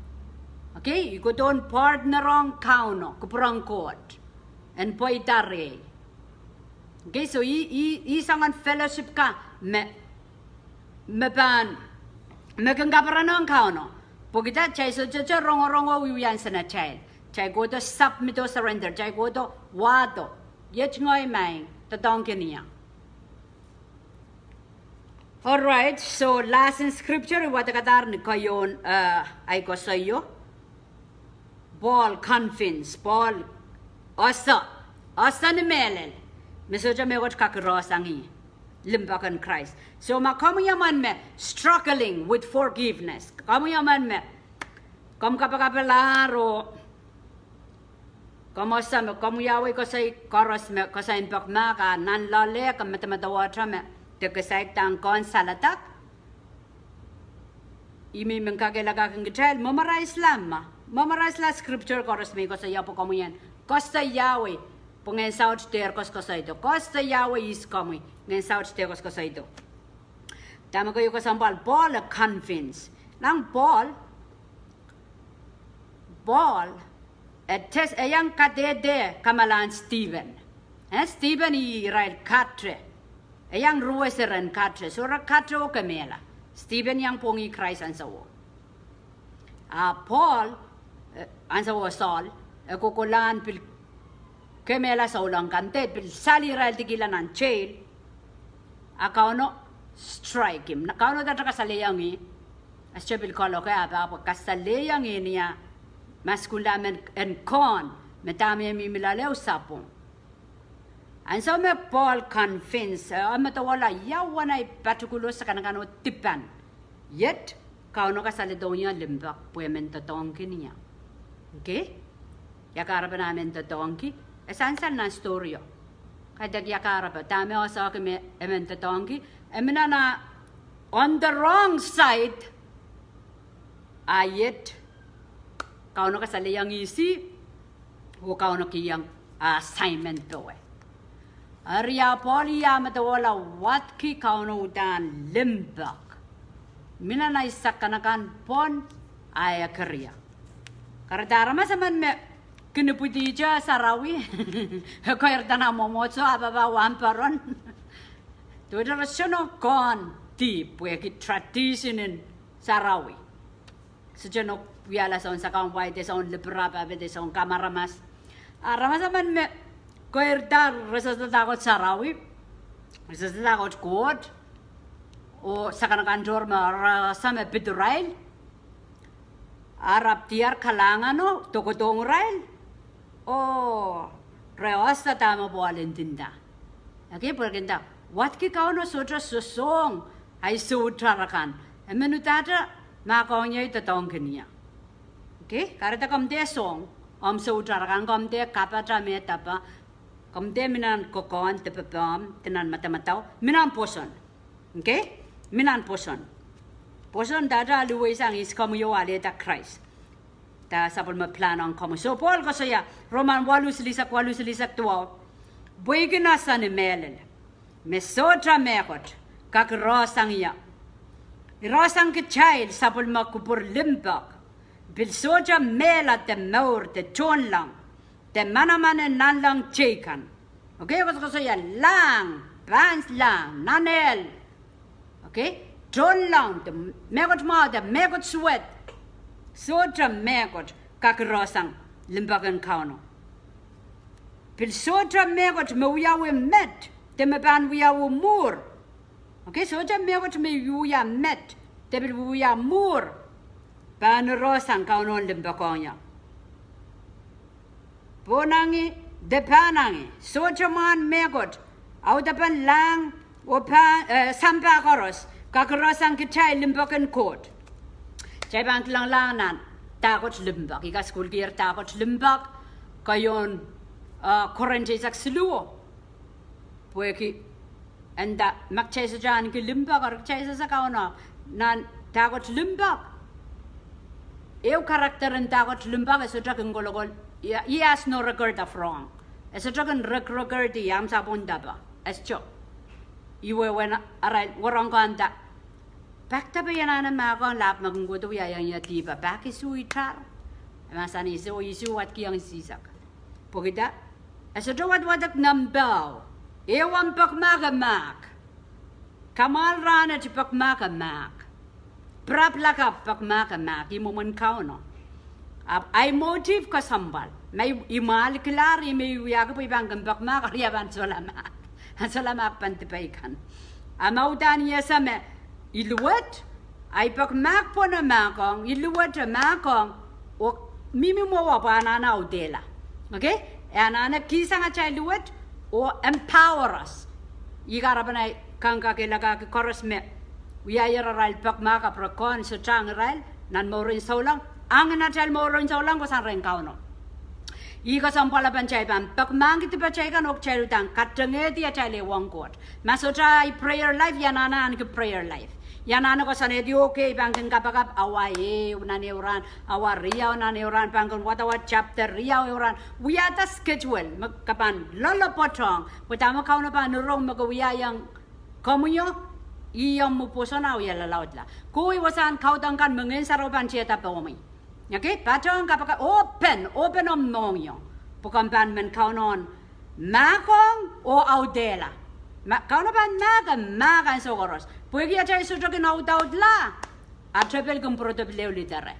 Okay, I kohdohn partner ong Kauno, kupwur en Koht. En pweida rehi. Okay, so ih, ih, ih soangen fellowship kan me, me pahn, me kin kaperen ong Kauno. Pwehkida kitail sohte rongorong oh wiewia nsenatail. Kitail kohdo submit oh surrender. Kitail kohdo wahdo. Iet ngehi maing, doadoahngkin ie. All right, so last in scripture, I wadek adahr ni keieun, eh, ei koasoio. Paul convince, Paul ese, ese ni mehlel. Me sohte mehkot kak irehsang ih. Limpoak en Krais. So ma komwi emen me struggling with forgiveness. Komwi emen me komw kapakapalahr oh komw ese me komw wiawi koasoi koaros me koasoi en pek mahk a nan loale ke medemedewe me de ke saikinte kehn saledek. I men kakehlakahkin kitail, memorize la ma. Memorize la scripture koaros me I koasoia pwe komwi en koasoiawi. Pwe Ngehn Saut dehr koasokoasoido. Koasoiawi ihs komwi. Ngehn Saut dehr koasokoasoido. Dahme keieu kesempwal Paul e convince. Nan Paul, Paul, e test, e iang kadehde kamalahn Stephen. Eh, Stephen ih irail kate. E iang ruwese ren kate. So re kate oh kemehla. Stephen iang pwongih Krais ansowo. A Paul, eh, ansowo Saul, e kokolahng pil kemehla souleng kan de pil sali irail dikihla nan jail. A Kauno strike him. Kauno dahte kasalehiong ih, a sohte pil kaloke, a pahpa kasalehiong ih ni ah maskulah men en kohn, me dahme mihmi loale sapwung. Ansou me Paul convince, e medewehla ia uwen ei particular sakanakan oh dipan, iet Kauno kasaledohng ie limpoak pwe e men doadoahngki ie. Okay? Ia kahrepen ah men doadoahngki? E sansal nan storyo. Kaidehk ia kahrepe, dahme e sohte kin me e men doadoahngki? E mih nan on the wrong side. A iet Kauno kasalehiong ih, oh Kauno kihong ah assignment powe. Eri ah Paul ih ah medewehla wadki Kauno uhdahn limpoak. Mih nan ei sakanakan pwon, a e keria. Kahrehda aramas emen me kin ipwidihte sarawi, e keirda nan mwomwohdiso, a pahpa wahnpoaron, duwehte re sohte nohk kohn dihp pwehki tradition en sarawi. Sohte nohk wiahla soun sakau wai de soun lipirap ape de soun kamaramas. Aramas emen me keirda re sehse dahkot sarawi, re sehse dahkot Koht, oh sakanakan tohr me re ese me pid irail, a re ahpw diar kalahngano doakodohng irail, oh re ese dahme Paul ndinda. Okay, pwehki nda, wadki Kauno sohte sosohng ei soutarakan. E men udahte mahkohng ie, doadoahngki ie. Okay, kahrehda komw dehr sohng omw soutarakan, komw dehr kapata me dapa, komw dehr mih nan kokohn de pepehm de nan madamadau, mih nan pwoson. Okay? Mih nan pwoson. Pwoson dahte luweisang ihs? Komwi oh alehda Krais. Dah sapwellime pilahn ong komwi? So Paul koasoia, Roman waluh silihsek waluh, silihsek duwau, pwehki nahn sang ni mehlel me sohte mehkot kak irohsang ie, irohsang kitail sapwellime kupwur limpoak, pil sohte mehla de mour de tohnleng de manaman en nanleng teikan. Okay, koasokoasoia lahng, pahn lahng, nan ehl. Okay, tohnleng de mehkot mwahu de mehkot suwed, sohte mehkot kak irohsang limpoak en Kauno. Pil sohte mehkot me wiawi met de me pahn wiawi mwuhr. Okay, sohte mehkot me wiewia met de pil wiewia mwuhr pahn irohsang Kauno en limpoakohng ie. Pwonangi de pahnangi, sohte mwahn mehkot, audepen lahng oh pahn, eh, sampah koaros kak irohsang kitail limpoak en Koht. Kitail pahn kilangalahng nan dahkot limpoak. I kasukuhlkier dahkot limpoak, keieun, eh, Korint eisek siluh. Pwehki e nda ma kitail sohte ahneki limpoak, eri kitail sehse Kauno. Nan dahkot limpoak, ehu character en dahkot limpoak, e sohte kin kolokol, he, he has no record of wrong. E sohte kin rek-, record-i ahmw sapwung dahpa. E sohte. Ih wehwehn arail wahnpoaron kan nda, pak dahpe I anahne mahkohng, lahp me kin kohdo wiahiong ie dihp, pak isuh itar. E mahsanih isuh, isuh wadkiong isihsek. Pwehki dah? E sohte wadwadek nempeho. Ehu omw pekmahk e mahk. Kamwahl rahnwet, pekmahk e mahk. Pirap lakapw, pekmahk e mahk. Ih mwomwen Kauno. Ahpw ei motive kesempwal. Ma I, I mwahlkilahr, I me I wiahki pwe I pahn kin pekmahk, eri e pahn solahr mahk. E solahr mahk pahn dipei kan. A ma udahn I ese me I luwet, a I pekmahk pwon e mahkohng, I luwet e mahkohng, oh mihmi mwowe pwe e anahne audehla. Okay? E anahne kihsang atail luwet oh empower us. Ih kahrepen ei kangkakehlakahki koaros me wiahier arail pekmahk ahpw re kohn sohte ong irail nan mour en souleng, ong atail mour en souleng kohsang rehn Kauno. Ih kesempwal pahn kitail pahn pekmahkki dipatail kan oh kitail uhdahn katengehdi atail ehuong Koht. Ma sohte ahi prayer life, I anahne ahneki prayer life. I anahne koasoanehdi, okay, I pahn kin kapakap awa ehu nan ehu rahn, awa riau nan ehu rahn, pahn kin wadawa chapter riau ehu rahn. Wiahda schedule me ke pahn loalopwoatohng pwe dahme Kauno pahn rong me ke wiahiong komwio, ih omw pwoson, a wia lalaudla. Kowe wasahn kaudok kan me Ngehn Sarawi pahn tehda pohmwi. Okay, patohng kapakap, open, open omw mohngiong pwe komw pahn men Kauno en mahkohng oh audehla. Kauno pahn mahk, mahk ansou koaros. Pwehki atail sohte kin audaudla, a tepel kin pwurodo pil ehu lidere.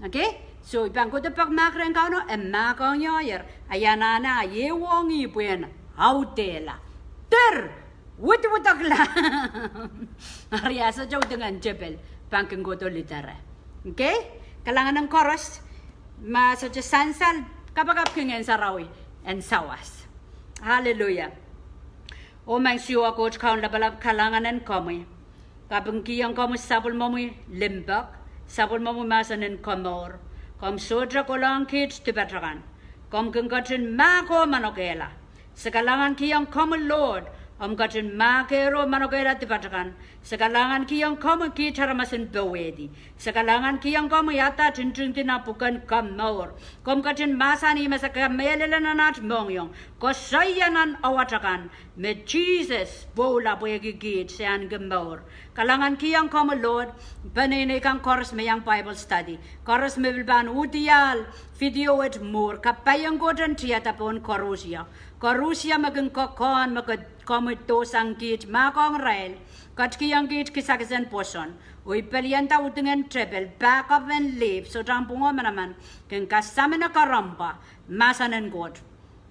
Okay? So I pahn kohdo pak mahk rehn Kauno, e mahkohng ie, a I anahne a ehuong ih pwehn audehla. Dir, widwidekla. Eri a sohte udingen tepel, pahn kin kohdo lidere. Okay? Kalahngan en koaros, ma sohte sansal, kapakapki Ngehn Sarawi en sawas. Hallelujah. Oh Maing Siohwa Koht Kaun lapalap, kalahngan en komwi. Kapingkihong komwi sapwellimomwi limpoak, sapwellimomwi mahsen en komour. Komw sohte kolohng kiht dipat akan. Komw kin ketin mahk oh manokehla. Se kalahngankihong komwi Lord, omw ketin mahkehro manokehla dipat akan. Se kalahngankihong komwi kiht aramas en powehdi. Se kalahngankihong komwi ahda tintingdi nan pwuken komour. Komw ketin mahsanih me se kamehlele nan at mohngiong, koasoia nan awat akan, me Sises pwoula pwehki kiht, se ahneki mour. Kalahngankihong komwi Lord, peneinei kan koaros me iang Bible study, koaros me pil pahn uhdiahl video wet mwuhr, kapaiong Koht en tiada pohn koarusie. Koarusie me kin kokohn me ke, komwi dohsang kiht, mahkohng irail, ketikihong kiht kisakis en pwoson. Oh I pelianda udingen tepel, pak of en lihp, sohte ahmw pwungo manaman, kin kasamwo ni karampa mahsen en Koht.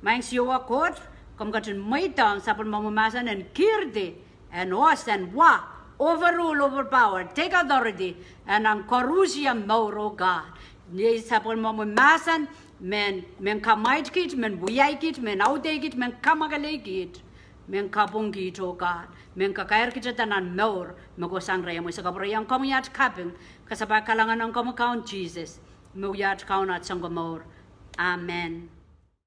Maing Siohwa Koht, komw ketin mweidohng sapwellimomwi mahsen en kihdi, en os, en wa, overrule, overpower, take authority, en ahmw koarusie mour oh God. Ni sapwellimomwi mahsen, men, men kamwaid kiht, men wiahi kiht, men audeh kiht, men kamwakelei kiht, men kapwung kiht oh God, men kakairkitada nan mour me kohsang rehmwi. Se kapwurehiong komwi at kaping, kasapahl kalahngan ong komwi Kaun Sises, me wia at Kaun, at Sounkomour. Amen.